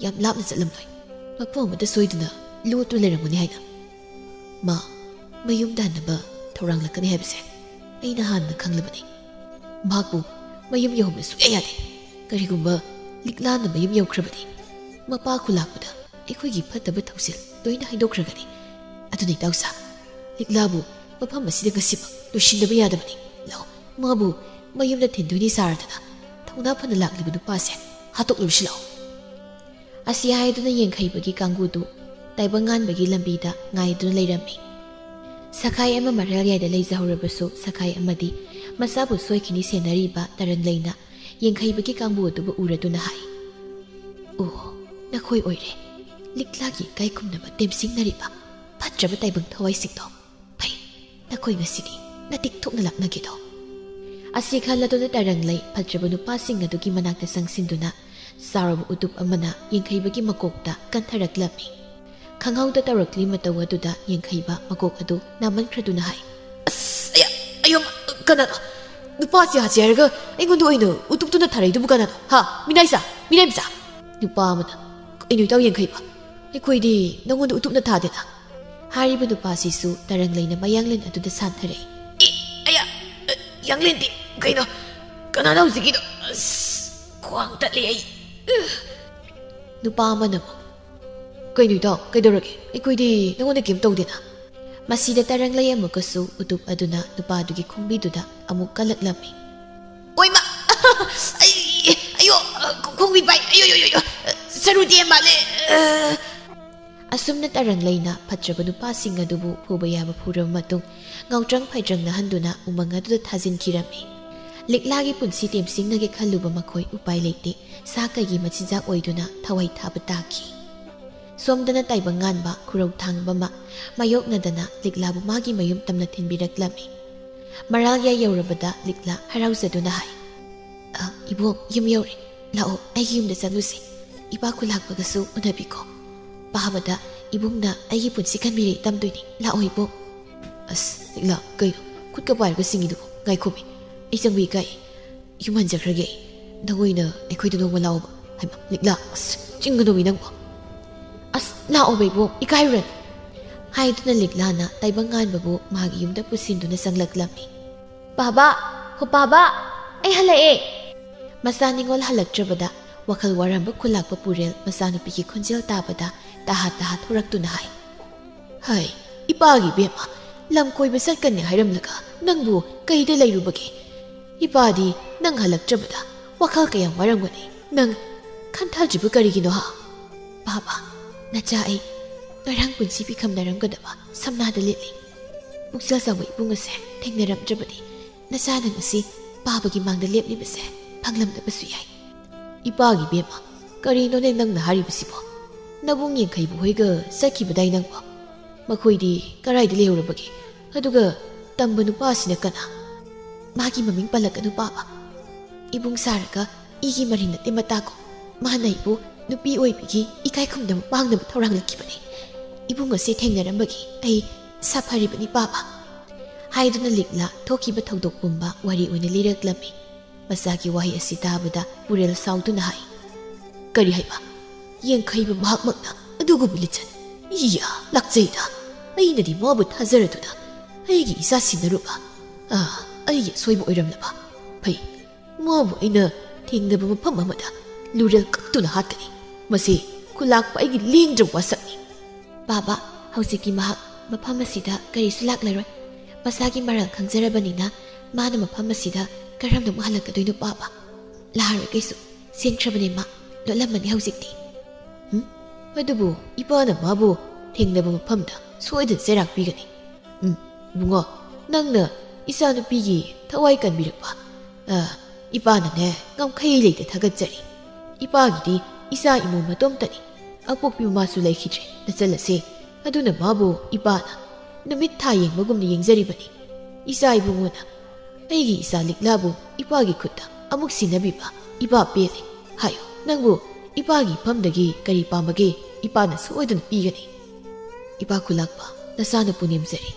ꯌꯥꯝ ꯂꯥꯞꯅ ꯆꯠꯂꯝꯂꯣꯏ꯫ ꯃꯐꯝ ꯑꯃꯗ ꯁꯣꯏꯗꯅ ꯂꯣꯠꯇꯨꯅ ꯂꯩꯔꯝꯒꯅꯤ ꯍꯥꯏꯅ꯫ ꯃꯥ ꯃꯌꯨꯝꯗ ꯍꯟꯅꯕ ꯊꯧꯔꯥꯡꯂꯛꯀꯅꯤ ꯍꯥꯏꯕꯁꯦ ꯑꯩꯅ ꯍꯥꯟꯅ ꯈꯪꯂꯕꯅꯤ꯫ ꯃꯍꯥꯛꯄꯨ ꯃꯌꯨꯝ ꯌꯧꯍꯟꯕ ꯁꯨꯛꯌꯥ ꯌꯥꯗꯦ꯫ ꯀꯔꯤꯒꯨꯝꯕ ꯂꯤꯛꯂꯥꯅ ꯃꯌꯨꯝ ꯌꯧꯈ꯭ꯔꯕꯗꯤ, ꯃꯄꯥ ꯈꯨꯂꯥꯛꯄꯗ ꯑꯩꯈꯣꯏꯒꯤ ꯐꯠꯇꯕ ꯊꯧꯁꯤꯜ ꯂꯣꯏꯅ ꯍꯥꯏꯗꯣꯛꯈ꯭ꯔꯒꯅꯤ꯫ ꯑꯗꯨꯅ ꯏꯇꯥꯎ ꯁꯥ, ꯂꯤꯛꯂꯥꯕꯨ ꯃꯐꯝ ꯑꯁꯤꯗ ꯉꯁꯤꯃꯛ ꯂꯣꯏꯁꯤꯟꯗꯕ ꯌꯥꯗꯕꯅꯤ꯫ ꯂꯥꯛꯑꯣ, ꯃꯥꯕꯨ ꯃꯌꯨꯝꯗ ꯊꯤꯟꯗꯣꯏꯅꯤ ꯁꯥꯔꯗꯅ ꯊꯧꯅꯥ ꯐꯅ ꯂꯥꯛꯂꯤꯕ ꯅꯨꯄꯥꯁꯦ ꯍꯥꯠꯇꯣꯛꯂꯨꯔꯁꯤ ꯂꯥꯛꯑꯣ꯫" ꯑꯁꯤ ꯍꯥꯏꯗꯨꯅ ꯌꯦꯡꯈꯩꯕꯒꯤ ꯀꯥꯡꯕꯨꯗꯨ ꯇꯥꯏꯕꯪꯉꯥꯟꯕꯒꯤ ꯂꯝꯕꯤꯗ ꯉꯥꯏꯗꯨꯅ ꯂꯩꯔꯝꯃꯤ꯫ ꯁꯈꯥꯏ ꯑꯃ ꯃꯔꯥꯜ ꯌꯥꯏꯗ ꯂꯩꯖꯍꯧꯔꯕꯁꯨ, ꯁꯈꯥꯏ ꯑꯃꯗꯤ ꯃꯆꯥꯕꯨ ꯁꯣꯏꯈꯤꯅꯤ ꯁꯦꯟꯅꯔꯤꯕ ꯇꯔꯪꯂꯩꯅ ꯌꯦꯡꯈꯩꯕꯒꯤ ꯀꯥꯡꯕꯨ ꯑꯗꯨꯕꯨ ꯎꯔꯗꯨꯅ ꯍꯥꯏ, "ꯑꯣ, ꯅꯈꯣꯏ ꯑꯣꯏꯔꯦ ꯂꯤꯛꯂꯥꯒꯤ ꯏꯀꯥꯏ ꯈꯨꯝꯅꯕ ꯇꯦꯝꯁꯤꯡꯅꯔꯤꯕ ꯐꯠꯇ꯭ꯔꯕ ꯇꯥꯏꯕꯪ ꯊꯋꯥꯏꯁꯤꯡꯗꯣ꯫ ꯐꯩ, ꯅꯈꯣꯏ ꯉꯁꯤꯗꯤ ꯅꯇꯤꯛ ꯊꯣꯛꯅ ꯂꯥꯛꯅꯒꯦꯗꯣ꯫" ꯑꯁꯤ ꯈꯜꯂꯗꯨꯅ ꯇꯔꯪꯂꯩ ꯐꯠꯇ꯭ꯔꯕ ꯅꯨꯄꯥꯁꯤꯡ ꯑꯗꯨꯒꯤ ꯃꯅꯥꯛꯇ ꯆꯪꯁꯤꯟꯗꯨꯅ ꯆꯥꯎꯔꯕ ꯎꯇꯨꯞ ꯑꯃꯅ ꯌꯦꯡꯈꯩꯕꯒꯤ ꯃꯀꯣꯛꯇ ꯀꯟꯊꯔꯛꯂꯝꯃꯤ꯫ ꯈꯪꯍꯧꯗ ꯇꯧꯔꯛꯂꯤ ꯃꯇꯧ ꯑꯗꯨꯗ ꯌꯦꯡꯈꯩꯕ ꯃꯀꯣꯛ ꯑꯗꯨ ꯅꯥꯃꯟꯈ꯭ꯔꯗꯨꯅ ꯍꯥꯏ, "ꯑꯁ, ꯑꯌꯥ, ꯑꯌꯣ, ꯀꯅꯥꯅꯣ? ꯅꯨꯄꯥꯁꯤ ꯍꯥꯠꯁꯤ ꯍꯥꯏꯔꯒ ꯑꯩꯉꯣꯟꯗ ꯑꯣꯏꯅ ꯎꯇꯨꯞꯇꯨꯅ ꯊꯥꯔꯛꯏꯗꯨꯕꯨ ꯀꯅꯥꯅꯣ? ꯍꯥ? ꯃꯤꯅꯥꯏꯁꯥ, ꯃꯤꯅꯥꯏ ꯃꯆꯥ!" ꯅꯨꯄꯥ ꯑꯃꯅ, "ꯀꯩꯅꯣ ꯏꯇꯥꯎ ꯌꯦꯡꯈꯩꯕ? ꯑꯩꯈꯣꯏꯗꯤ ꯅꯪꯉꯣꯟꯗ ꯎꯇꯨꯞꯅ ꯊꯥꯗꯦꯅ?" ꯍꯥꯏꯔꯤꯕ ꯅꯨꯄꯥꯁꯤꯁꯨ ꯇꯔꯪꯂꯩꯅ ꯃꯌꯥꯡꯂꯦꯟ ꯑꯗꯨꯗ ꯁꯥꯟꯊꯔꯛꯏ꯫ "ꯑꯦ, ꯑꯌꯥ, ꯑ, ꯌꯥꯡꯂꯦꯟꯗꯤ ꯀꯩꯅꯣ? ꯀꯅꯥꯅꯣ ꯍꯧꯖꯤꯛꯀꯤꯗꯣ? ꯑꯁ, ꯈ꯭ꯋꯥꯡ ꯇꯠꯂꯦ ꯑꯩ꯫" ꯅꯨꯄꯥ ꯑꯃꯅ ꯑꯃꯨꯛ, "ꯀꯩꯅꯣ ꯏꯇꯥꯎ, ꯀꯩꯗꯧꯔꯒꯦ? ꯑꯩꯈꯣꯏꯗꯤ ꯅꯉꯣꯟꯗ ꯀꯩꯝ ꯇꯧꯗꯦꯅ꯫" ꯃꯁꯤꯗ ꯇꯔꯪꯂꯩ ꯑꯃꯨꯛꯀꯁꯨ ꯎꯇꯨꯞ ꯑꯗꯨꯅ ꯅꯨꯄꯥꯗꯨꯒꯤ ꯈꯣꯡꯕꯤꯗꯨꯗ ꯑꯃꯨꯛ ꯀꯜꯂꯛꯂꯝꯃꯤ꯫ "ꯑꯣꯏꯃ! ꯑꯩ, ꯑꯩ ꯑ, ꯈꯣꯡꯕꯤ ꯄꯥꯏ, ꯑꯌꯣ, ꯌꯣ, ꯌꯣ, ꯌꯣ, ꯑ, ꯁꯔꯨ ꯇꯦꯝ ꯃꯥꯜꯂꯦ, ꯑ꯫ ꯑꯁꯨꯝꯅ ꯇꯔꯪ ꯂꯩꯅ ꯐꯠꯇ꯭ꯔꯕ ꯅꯨꯄꯥꯁꯤꯡ ꯑꯗꯨꯕꯨ ꯐꯨꯕ ꯌꯥꯕ ꯐꯨꯔꯕ ꯃꯇꯨꯡ, ꯉꯥꯎꯇ꯭ꯔꯪ ꯐꯩꯗ꯭ꯔꯪ ꯅꯥꯍꯟꯗꯨꯅ ꯎꯃꯪ ꯑꯗꯨꯗ ꯊꯥꯖꯤꯟꯈꯤꯔꯝꯃꯤ꯫ ꯂꯤꯛꯂꯥꯒꯤ ꯄꯨꯟꯁꯤ ꯇꯦꯝꯁꯤꯡꯅꯒꯦ ꯈꯜꯂꯨꯕ ꯃꯈꯣꯏ ꯎꯄꯥꯏ ꯂꯩꯇꯦ, ꯁꯥ ꯀꯩꯒꯤ ꯃꯆꯤꯟꯖꯥꯛ ꯑꯣꯏꯗꯨꯅ ꯊꯋꯥꯏ ꯊꯥꯕ ꯇꯥꯈꯤ꯫ ꯁꯣꯝꯗꯅ ꯇꯥꯏꯕꯪ ꯉꯥꯟꯕ, ꯈꯨꯔꯧ ꯊꯥꯡꯕ ꯑꯃ ꯃꯥꯌꯣꯛꯅꯗꯅ ꯂꯤꯛꯂꯥꯕꯨ ꯃꯥꯒꯤ ꯃꯌꯨꯝ ꯇꯝꯅ ꯊꯤꯟꯕꯤꯔꯛꯂꯝꯃꯤ꯫ ꯃꯔꯥꯜꯌꯥꯏ ꯌꯧꯔꯕꯗ ꯂꯤꯛꯂꯥ ꯍꯔꯥꯎꯖꯗꯨꯅ ꯍꯥꯏ, "ꯑ, ꯏꯕꯣꯛ, ꯌꯨꯝ ꯌꯧꯔꯦ꯫ ꯂꯥꯛꯑꯣ, ꯑꯩꯒꯤ ꯌꯨꯝꯗ ꯆꯪꯂꯨꯁꯤ꯫ ꯏꯄꯥ ꯈꯨꯂꯥꯛꯄꯒꯁꯨ ꯎꯅꯕꯤꯀꯣ꯫ ꯄꯥꯕꯗ ꯏꯕꯨꯡꯅ ꯑꯩꯒꯤ ꯄꯨꯟꯁꯤ ꯀꯟꯕꯤꯔꯦ ꯇꯝꯗꯣꯏꯅꯤ꯫ ꯂꯥꯛꯑꯣ, ꯏꯕꯣꯛ꯫" "ꯑꯁ, ꯂꯤꯛꯂꯥ, ꯀꯩꯅꯣ? ꯈꯨꯠꯀ ꯄꯥꯏꯔꯒ ꯆꯤꯡꯉꯤꯗꯨꯕꯨ? ꯉꯥꯏꯈꯣꯃꯤ, ꯑꯩ ꯆꯪꯕ ꯏꯀꯥꯏ꯫ ꯌꯨꯝ ꯍꯟꯖꯈ꯭ꯔꯒꯦ ꯑꯩ꯫ ꯅꯪ ꯑꯣꯏꯅ ꯑꯩꯈꯣꯏꯗ ꯅꯣꯡꯃ ꯂꯥꯛꯑꯣꯕ꯫" "ꯍꯩꯃꯥ, ꯂꯤꯛꯂꯥ, ꯑꯁ, ꯆꯤꯡꯒꯅꯣꯃꯤ ꯅꯪꯕꯣ꯫" "ꯑꯁ, ꯂꯥꯛꯑꯣꯕ ꯏꯕꯣꯛ, ꯏꯀꯥꯏꯔꯨꯔꯅꯨ꯫" ꯍꯥꯏꯗꯨꯅ ꯂꯤꯛꯂꯥꯅ ꯇꯥꯏꯕꯪ ꯉꯥꯟꯕꯕꯨ ꯃꯥꯒꯤ ꯌꯨꯝꯗ ꯄꯨꯁꯤꯟꯗꯨꯅ ꯆꯪꯂꯛꯂꯝꯃꯤ꯫ "ꯄꯥꯕ, ꯍꯣ ꯄꯥꯕ, ꯑꯩ ꯍꯜꯂꯛꯑꯦ꯫" ꯃꯆꯥ ꯅꯤꯉꯣꯜ ꯍꯜꯂꯛꯇ꯭ꯔꯕꯗ ꯋꯥꯈꯜ ꯋꯥꯔꯝꯕ ꯈꯨꯂꯥꯛꯄ ꯄꯨꯔꯦꯜ ꯃꯆꯥꯅꯨꯄꯤꯒꯤ ꯈꯣꯟꯖꯦꯜ ꯇꯥꯕꯗ ꯇꯍꯥ ꯇꯍꯥ ꯊꯣꯔꯛꯇꯨꯅ ꯍꯥꯏ, "ꯍꯩ, ꯏꯄꯥꯒꯤ ꯏꯕꯦꯝꯃ, ꯂꯝ ꯀꯣꯏꯕ ꯆꯠꯀꯅꯤ ꯍꯥꯏꯔꯝꯂꯒ ꯅꯪꯕꯨ ꯀꯩꯗ ꯂꯩꯔꯨꯕꯒꯦ? ꯏꯄꯥꯗꯤ ꯅꯪ ꯍꯜꯂꯛꯇ꯭ꯔꯕꯗ ꯋꯥꯈꯜ ꯀꯌꯥꯝ ꯋꯥꯔꯝꯒꯅꯤ꯫ ꯅꯪ ꯈꯟꯊꯗ꯭ꯔꯤꯕ ꯀꯔꯤꯒꯤꯅꯣ, ꯍꯥ?" "ꯄꯥꯕ, ꯅꯆꯥ ꯑꯩ ꯉꯔꯥꯡ ꯄꯨꯟꯁꯤ ꯄꯤꯈꯝꯅꯔꯝꯒꯗꯕ ꯁꯝꯅꯥꯗ ꯂꯦꯞꯂꯤ꯫ ꯄꯨꯛꯆꯦꯜ ꯆꯥꯎꯕ ꯏꯕꯨꯡ ꯑꯁꯦ ꯊꯦꯡꯅꯔꯝꯗ꯭ꯔꯕꯗꯤ ꯅꯆꯥꯅ ꯉꯁꯤ ꯄꯥꯕꯒꯤ ꯃꯥꯡꯗ ꯂꯦꯞꯂꯤꯕꯁꯦ ꯐꯪꯂꯝꯗꯕꯁꯨ ꯌꯥꯏ꯫" "ꯏꯄꯥꯒꯤ ꯏꯕꯦꯝꯃ, ꯀꯔꯤꯅꯣꯅꯦ ꯅꯪꯅ ꯍꯥꯏꯔꯤꯕꯁꯤꯕꯣ? ꯅꯕꯨꯡ ꯌꯦꯡꯈꯩꯕꯨ ꯍꯣꯏꯒ ꯆꯠꯈꯤꯕꯗꯥꯏ ꯅꯪꯕꯣ? ꯃꯈꯣꯏꯗꯤ ꯀꯔꯥꯏꯗ ꯂꯩꯍꯧꯔꯕꯒꯦ? ꯑꯗꯨꯒ ꯇꯝꯕ ꯅꯨꯄꯥꯁꯤꯅ ꯀꯅꯥ?" "ꯃꯥꯒꯤ ꯃꯃꯤꯡ ꯄꯜꯂꯛꯀꯅꯨ ꯄꯥꯕ꯫ ꯏꯕꯨꯡ ꯁꯥꯔꯒ ꯏꯒꯤ ꯃꯔꯤ ꯅꯠꯇꯦ ꯃꯇꯥꯀꯣ꯫ ꯃꯥꯅ ꯑꯩꯕꯨ ꯅꯨꯄꯤ ꯑꯣꯏꯕꯒꯤ ꯏꯀꯥꯏ ꯈꯨꯝꯅꯕ ꯃꯥꯡꯅꯕ ꯊꯧꯔꯥꯡꯂꯛꯈꯤꯕꯅꯤ꯫ ꯏꯕꯨꯡ ꯑꯁꯦ ꯊꯦꯡꯅꯔꯝꯕꯒꯤ ꯑꯩ ꯁꯥꯐꯔꯤꯕꯅꯤ ꯄꯥꯕ꯫" ꯍꯥꯏꯗꯨꯅ ꯂꯤꯛꯂꯥ ꯊꯣꯛꯈꯤꯕ ꯊꯧꯗꯣꯛ ꯄꯨꯝꯕ ꯋꯥꯔꯤ ꯑꯣꯏꯅ ꯂꯤꯔꯛꯂꯝꯃꯤ꯫ ꯃꯆꯥꯒꯤ ꯋꯥꯍꯩ ꯑꯁꯤ ꯇꯥꯕꯗ ꯄꯨꯔꯦꯜ ꯁꯥꯎꯗꯨꯅ ꯍꯥꯏ, "ꯀꯔꯤ ꯍꯥꯏꯕ? ꯌꯦꯡꯈꯩꯕ ꯃꯍꯥꯛꯃꯛꯅ ꯑꯗꯨꯒꯨꯝꯕ ꯂꯤꯆꯠ? ꯏꯌꯥ, ꯂꯥꯛꯆꯩꯗ꯫ ꯑꯩꯅꯗꯤ ꯃꯥꯕꯨ ꯊꯥꯖꯔꯗꯨꯅ ꯑꯩꯒꯤ ꯏꯆꯥ ꯁꯤꯟꯅꯔꯨꯕ꯫ ꯑꯥ, ꯑꯩꯒꯤ ꯑꯁꯣꯏꯕ ꯑꯣꯏꯔꯝꯂꯕ꯫ ꯐꯩ, ꯃꯥꯕꯨ ꯑꯩꯅ ꯊꯦꯡꯅꯕ ꯃꯐꯝ ꯑꯃꯗ ꯂꯨꯔꯦꯜ ꯀꯛꯇꯨꯅ ꯍꯥꯠꯀꯅꯤ꯫ ꯃꯁꯤ ꯈꯨꯂꯥꯛꯄ ꯑꯩꯒꯤ ꯂꯦꯡꯗ꯭ꯔꯕ ꯋꯥꯁꯛꯅꯤ꯫" "ꯄꯥꯕ, ꯍꯧꯖꯤꯛꯇꯤ ꯃꯍꯥꯛ ꯃꯐꯝ ꯑꯁꯤꯗ ꯀꯔꯤꯁꯨ ꯂꯥꯛꯂꯔꯣꯏ꯫ ꯃꯁꯥꯒꯤ ꯃꯔꯥꯜ ꯈꯪꯖꯔꯕꯅꯤꯅ ꯃꯥꯅ ꯃꯐꯝ ꯑꯁꯤꯗ ꯀꯔꯝꯅ ꯑꯃꯨꯛ ꯍꯜꯂꯛꯀꯗꯣꯏꯅꯣ ꯄꯥꯕ? ꯂꯥꯛꯑꯔꯣꯏ ꯀꯩꯁꯨ꯫ ꯁꯦꯟꯈ꯭ꯔꯕꯅꯦ ꯃꯥ꯫ ꯂꯣꯠꯂꯝꯃꯅꯤ ꯍꯧꯖꯤꯛꯇꯤ꯫ ꯎꯝ? ꯑꯗꯨꯕꯨ ꯏꯄꯥꯅ ꯃꯥꯕꯨ ꯊꯦꯡꯅꯕ ꯃꯐꯝꯗ ꯁꯣꯏꯗꯅ ꯆꯩꯔꯥꯛ ꯄꯤꯒꯅꯤ꯫ ꯎꯝ, ꯏꯕꯨꯡꯉꯣ, ꯅꯪꯅ ꯏꯆꯥꯅꯨꯄꯤꯒꯤ ꯊꯋꯥꯏ ꯀꯟꯕꯤꯔꯛꯄ, ꯑ, ꯏꯄꯥꯅꯅꯦ ꯉꯝꯈꯩ ꯂꯩꯇ ꯊꯥꯒꯠꯆꯔꯤ꯫ ꯏꯄꯥꯒꯤꯗꯤ ꯏꯆꯥ ꯏꯃꯨꯡ ꯃꯇꯣꯝꯇꯅꯤ꯫ ꯑꯄꯣꯛꯄꯤ ꯃꯃꯥꯁꯨ ꯂꯩꯈꯤꯗ꯭ꯔꯦ, ꯅꯆꯜ ꯑꯁꯦ꯫ ꯑꯗꯨꯅ ꯃꯥꯕꯨ ꯏꯄꯥꯅ ꯅꯨꯃꯤꯠ ꯊꯥ ꯌꯦꯡꯕꯒꯨꯝꯅ ꯌꯦꯡꯖꯔꯤꯕꯅꯤ꯫ ꯏꯆꯥ ꯏꯕꯨꯡꯉꯣꯅ ꯑꯩꯒꯤ ꯏꯆꯥ ꯂꯤꯛꯂꯥꯕꯨ ꯏꯄꯥꯒꯤ ꯈꯨꯠꯇ ꯑꯃꯨꯛ ꯁꯤꯟꯅꯕꯤꯕ ꯏꯄꯥ ꯄꯦꯜꯂꯦ꯫ ꯍꯥꯏꯌꯨ, ꯅꯪꯕꯨ ꯏꯄꯥꯒꯤ ꯏꯐꯝꯗꯒꯤ ꯀꯔꯤ ꯄꯥꯝꯕꯒꯦ? ꯏꯄꯥꯅ ꯁꯣꯏꯗꯅ ꯄꯤꯒꯅꯤ꯫ ꯏꯄꯥ ꯈꯨꯂꯥꯛꯄ, ꯅꯁꯥꯅ ꯄꯨꯅꯦꯝꯖꯔꯤ꯫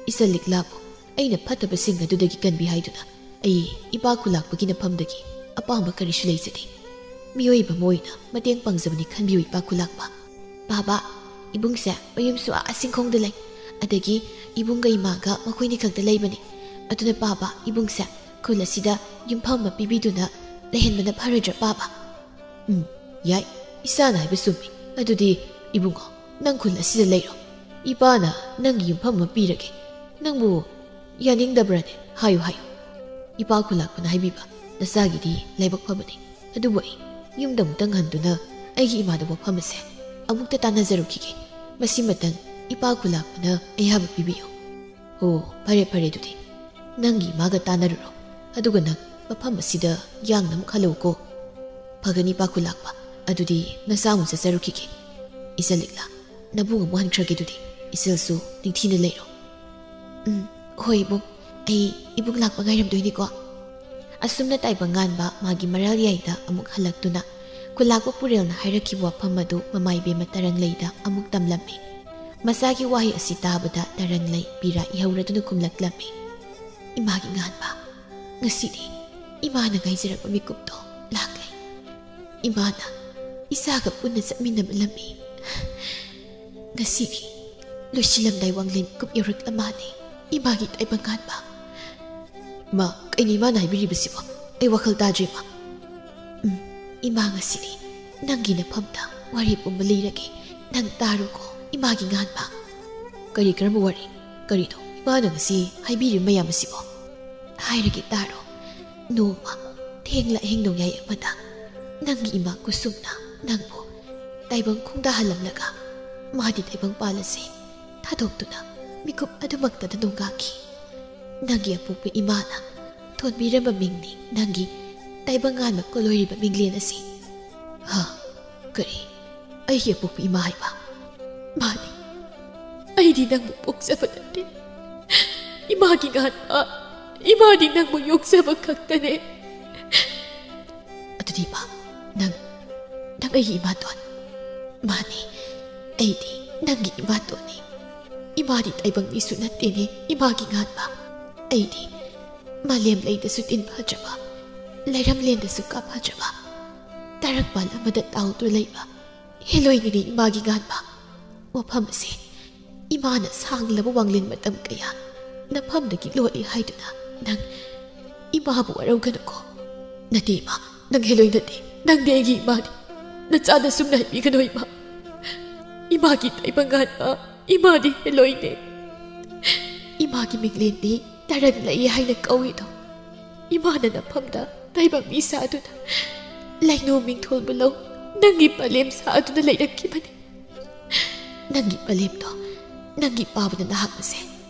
ꯏꯆꯜ ꯂꯤꯛꯂꯥꯕꯨ ꯑꯩꯅ ꯐꯠꯇꯕꯁꯤꯡ ꯑꯗꯨꯗꯒꯤ ꯀꯟꯕꯤ ꯍꯥꯏꯗꯨꯅ ꯑꯩ ꯏꯄꯥ ꯈꯨꯂꯥꯛꯄꯒꯤ ꯅꯐꯝꯗꯒꯤ ꯑꯄꯥꯝꯕ ꯀꯔꯤꯁꯨ ꯂꯩꯖꯗꯦ꯫ ꯃꯤꯑꯣꯏꯕ ꯑꯃ ꯑꯣꯏꯅ ꯃꯇꯦꯡ ꯄꯥꯡꯖꯕꯅꯤ ꯈꯟꯕꯤꯌꯨ, ꯏꯄꯥ ꯈꯨꯂꯥꯛꯄ꯫ ꯄꯥꯕ, ꯏꯕꯨꯡꯁꯦ ꯃꯌꯨꯝꯁꯨ ꯑꯥ ꯆꯤꯡꯈꯣꯡꯗ ꯂꯩ꯫ ꯑꯗꯒꯤ ꯏꯕꯨꯡꯒ ꯏꯃꯥꯒ ꯃꯈꯣꯏꯅꯤ ꯈꯛꯇ ꯂꯩꯕꯅꯤ꯫ ꯑꯗꯨꯅ ꯄꯥꯕ, ꯏꯕꯨꯡꯁꯦ ꯈꯨꯜ ꯑꯁꯤꯗ ꯌꯨꯝꯐꯝ ꯑꯃ ꯄꯤꯕꯤꯗꯨꯅ ꯂꯩꯍꯟꯕꯅ ꯐꯔꯣꯏꯗ꯭ꯔꯥ, ꯄꯥꯕ? ꯎꯝ, ꯌꯥꯏ꯫ ꯏꯆꯥꯅ ꯍꯥꯏꯕ ꯆꯨꯝꯃꯤ꯫ ꯑꯗꯨꯗꯤ ꯏꯕꯨꯡꯉꯣ, ꯅꯪ ꯈꯨꯜ ꯑꯁꯤꯗ ꯂꯩꯔꯣ꯫ ꯏꯄꯥꯅ ꯅꯪꯒꯤ ꯌꯨꯝꯐꯝ ꯑꯃ ꯄꯤꯔꯒꯦ꯫ ꯅꯪꯕꯨ ꯌꯥꯅꯤꯡꯗꯕ꯭ꯔꯅꯦ? ꯍꯥꯏꯌꯨ, ꯍꯥꯏꯌꯨ꯫ ꯏꯄꯥ ꯈꯨꯂꯥꯛꯄꯅ ꯍꯥꯏꯕꯤꯕ, ꯅꯆꯥꯒꯤꯗꯤ ꯂꯥꯏꯕꯛ ꯐꯕꯅꯤ꯫ ꯑꯗꯨꯕꯨ ꯑꯩ ꯌꯨꯝꯗ ꯑꯃꯨꯛꯇꯪ ꯍꯟꯗꯨꯅ ꯑꯩꯒꯤ ꯏꯃꯥꯗ ꯋꯥꯐꯝ ꯑꯁꯦ ꯑꯃꯨꯛꯇ ꯇꯥꯟꯅꯖꯔꯨꯈꯤꯒꯦ꯫ ꯃꯁꯤꯃꯇꯪ ꯏꯄꯥ ꯈꯨꯂꯥꯛꯄꯅ ꯑꯌꯥꯕ ꯄꯤꯕꯤꯌꯨ꯫ ꯑꯣ, ꯐꯔꯦ, ꯐꯔꯦ, ꯑꯗꯨꯗꯤ ꯅꯪꯒꯤ ꯏꯃꯥꯒ ꯇꯥꯟꯅꯔꯨꯔꯣ꯫ ꯑꯗꯨꯒ ꯅꯪ ꯃꯐꯝ ꯑꯁꯤꯗ ꯌꯥꯡꯅ ꯑꯃꯨꯛ ꯍꯜꯂꯛꯎꯀꯣ꯫ ꯐꯒꯅꯤ, ꯏꯄꯥ ꯈꯨꯂꯥꯛꯄ꯫ ꯑꯗꯨꯗꯤ ꯅꯆꯥ ꯑꯃꯨꯛ ꯆꯠꯆꯔꯨꯈꯤꯒꯦ꯫ ꯏꯆꯜ ꯂꯤꯛꯂꯥ, ꯅꯕꯨꯡ ꯑꯃꯨꯛ ꯍꯟꯈ꯭ꯔꯒꯦ ꯑꯗꯨꯗꯤ꯫ ꯏꯆꯜꯁꯨ ꯅꯤꯡꯊꯤꯅ ꯂꯩꯔꯣ꯫ ꯎꯝ, ꯍꯣꯏ ꯏꯕꯨꯡ꯫ ꯑꯩ ꯏꯕꯨꯡ ꯂꯥꯛꯄ ꯉꯥꯏꯔꯝꯗꯣꯏꯅꯤꯀꯣ꯫ ꯑꯁꯨꯝꯅ ꯇꯥꯏꯕꯪ ꯉꯥꯟꯕ ꯃꯥꯒꯤ ꯃꯔꯥꯜ ꯌꯥꯏꯗ ꯑꯃꯨꯛ ꯍꯜꯂꯛꯇꯨꯅ ꯈꯨꯂꯥꯛꯄ ꯄꯨꯔꯦꯜꯅ ꯍꯥꯏꯔꯛꯈꯤꯕ ꯋꯥꯐꯝ ꯑꯗꯨ ꯃꯃꯥ ꯏꯕꯦꯝꯃ ꯇꯔꯪꯂꯩꯗ ꯑꯃꯨꯛ ꯇꯝꯂꯝꯃꯤ꯫ ꯃꯆꯥꯒꯤ ꯋꯥꯍꯩ ꯑꯁꯤ ꯇꯥꯕꯗ ꯇꯔꯪꯂꯩ ꯄꯤꯔꯥ ꯏꯍꯧꯔꯗꯨꯅ ꯈꯨꯝꯂꯛꯂꯝꯃꯤ꯫ ꯏꯃꯥꯒꯤ ꯉꯥꯟꯕ, ꯉꯁꯤꯗꯤ ꯏꯃꯥꯅ ꯉꯥꯏꯖꯔꯛꯄ ꯃꯤꯀꯨꯞꯇꯣ ꯂꯥꯛꯂꯦ꯫ ꯏꯃꯥꯅ ꯏꯆꯥꯒ ꯄꯨꯟꯅ ꯆꯠꯃꯤꯟꯅꯕ ꯂꯝꯕꯤ꯫ ꯉꯁꯤꯒꯤ ꯂꯣꯏꯁꯤꯜꯂꯝꯗꯥꯏ ꯋꯥꯡꯂꯦꯟ ꯃꯤꯀꯨꯞ ꯌꯧꯔꯛꯂ ꯃꯥꯜꯂꯦ꯫ ꯏꯃꯥꯒꯤ ꯇꯥꯏꯕꯪ ꯉꯥꯟꯕ꯫ ꯃꯥ, ꯀꯩꯅꯣ ꯏꯃꯥꯅ ꯍꯥꯏꯕꯤꯔꯤꯕꯁꯤꯕꯣ? ꯑꯩ ꯋꯥꯈꯜ ꯇꯥꯗ꯭ꯔꯦ, ꯃꯥ꯫ ꯎꯝ, ꯏꯃꯥ, ꯉꯁꯤꯗꯤ ꯅꯪꯒꯤ ꯅꯐꯝꯗ ꯋꯥꯔꯤ ꯄꯨꯝꯕ ꯂꯤꯔꯒꯦ꯫ ꯅꯪ ꯇꯥꯔꯣꯀꯣ, ꯏꯃꯥꯒꯤ ꯉꯥꯟꯕ꯫ ꯀꯔꯤ, ꯀꯔꯝꯕ ꯋꯥꯔꯤ? ꯀꯔꯤꯅꯣ ꯏꯃꯥꯅ ꯉꯁꯤ ꯍꯥꯏꯕꯤꯔꯤꯕ ꯃꯌꯥꯝ ꯑꯁꯤꯕꯣ? ꯍꯥꯏꯔꯒꯦ, ꯇꯥꯔꯣ꯫ ꯅꯣꯡꯃ ꯊꯦꯡꯂ ꯑꯍꯤꯡ ꯅꯣꯡꯌꯥꯏ ꯑꯃꯗ ꯅꯪꯒꯤ ꯏꯃꯥ ꯀꯨꯁꯨꯝꯅ ꯅꯪꯕꯨ ꯇꯥꯏꯕꯪ ꯈꯣꯡꯗꯥꯍꯜꯂꯝꯂꯒ ꯃꯥꯗꯤ ꯇꯥꯏꯕꯪ ꯄꯥꯜ ꯑꯁꯤ ꯊꯥꯗꯣꯛꯇꯨꯅ ꯃꯤꯀꯨꯞ ꯑꯗꯨꯃꯛꯇꯗ ꯅꯣꯡꯒꯥꯈꯤ꯫ ꯅꯪꯒꯤ ꯑꯄꯣꯛꯄ ꯏꯃꯥꯅ ꯊꯣꯟꯕꯤꯔꯝꯕ ꯃꯤꯡꯅꯤ ꯅꯪꯒꯤ ꯇꯥꯏꯕꯪ ꯉꯥꯟꯕ ꯀꯣꯂꯣꯏꯔꯤꯕ ꯃꯤꯡꯂꯦꯟ ꯑꯁꯤ꯫ ꯍꯥ? ꯀꯔꯤ? ꯑꯩꯒꯤ ꯑꯄꯣꯛꯄ ꯏꯃꯥ ꯍꯥꯏꯕ? ꯃꯥꯅꯤ, ꯑꯩꯗꯤ ꯅꯪꯕꯨ ꯄꯣꯛꯆꯕ ꯅꯠꯇꯦ꯫ ꯏꯃꯥꯒꯤ ꯉꯥꯟꯕ, ꯏꯃꯥꯗꯤ ꯅꯪꯕꯨ ꯌꯣꯛꯆꯕ ꯈꯛꯇꯅꯦ꯫ ꯑꯗꯨꯗꯤ ꯏꯃꯥ, ꯅꯪ, ꯅꯪ ꯑꯩꯒꯤ ꯏꯃꯥꯇꯣꯟ꯫ ꯃꯥꯅꯤ, ꯑꯩꯗꯤ ꯅꯪꯒꯤ ꯏꯃꯥꯇꯣꯟꯅꯤ꯫ ꯏꯃꯥꯗꯤ ꯇꯥꯏꯕꯪ ꯃꯤꯁꯨ ꯅꯠꯇꯦꯅꯦ, ꯏꯃꯥꯒꯤ ꯉꯥꯟꯕ꯫ ꯑꯩꯗꯤ ꯃꯥꯂꯦꯝ ꯂꯩꯗꯁꯨ ꯇꯤꯟ ꯐꯗ꯭ꯔꯕ, ꯂꯩꯔꯝꯂꯦꯟꯗꯁꯨ ꯀꯥ ꯐꯗ꯭ꯔꯕ, ꯇꯥꯔꯛꯄꯥꯜ ꯑꯃꯗ ꯇꯥꯎꯗꯨꯅ ꯂꯩꯕ ꯍꯦꯂꯣꯏꯅꯤꯅꯤ ꯏꯃꯥꯒꯤ ꯉꯥꯟꯕ꯫ ꯋꯥꯐꯝ ꯑꯁꯤ ꯏꯃꯥꯅ ꯁꯥꯡꯂꯕ ꯋꯥꯡꯂꯦꯟ ꯃꯇꯝ ꯀꯌꯥ ꯅꯐꯝꯗꯒꯤ ꯂꯣꯠꯂꯤ ꯍꯥꯏꯗꯨꯅ ꯅꯪ ꯏꯃꯥꯕꯨ ꯋꯥꯔꯧꯒꯅꯨꯀꯣ꯫ ꯅꯠꯇꯦ ꯏꯃꯥ, ꯅꯪ ꯍꯦꯂꯣꯏ ꯅꯠꯇꯦ, ꯅꯪꯗꯤ ꯑꯩꯒꯤ ꯏꯃꯥꯅꯤ꯫ ꯅꯆꯥꯗ ꯁꯨꯝꯅ ꯍꯥꯏꯕꯤꯒꯅꯨ ꯏꯃꯥ꯫ ꯏꯃꯥꯒꯤ ꯇꯥꯏꯕꯪ ꯉꯥꯟꯕ, ꯏꯃꯥꯗꯤ ꯍꯦꯂꯣꯏꯅꯦ꯫ ꯏꯃꯥꯒꯤ ꯃꯤꯡꯂꯦꯟꯗꯤ ꯇꯔꯪ ꯂꯩ ꯍꯥꯏꯅ ꯀꯧꯏꯗꯣ꯫ ꯏꯃꯥꯅ ꯅꯐꯝꯗ ꯇꯥꯏꯕꯪ ꯃꯤ ꯁꯥꯗꯨꯅ, ꯂꯩꯅꯣ ꯃꯤꯡꯊꯣꯜꯕꯨ ꯂꯧ, ꯅꯪꯒꯤ ꯄꯂꯦꯝ ꯁꯥꯗꯨꯅ ꯂꯩꯔꯛꯈꯤꯕꯅꯤ꯫ ꯅꯪꯒꯤ ꯄꯂꯦꯝꯗꯣ, ꯅꯪꯒꯤ ꯄꯥꯕꯅ ꯅꯍꯥꯛ ꯑꯁꯦ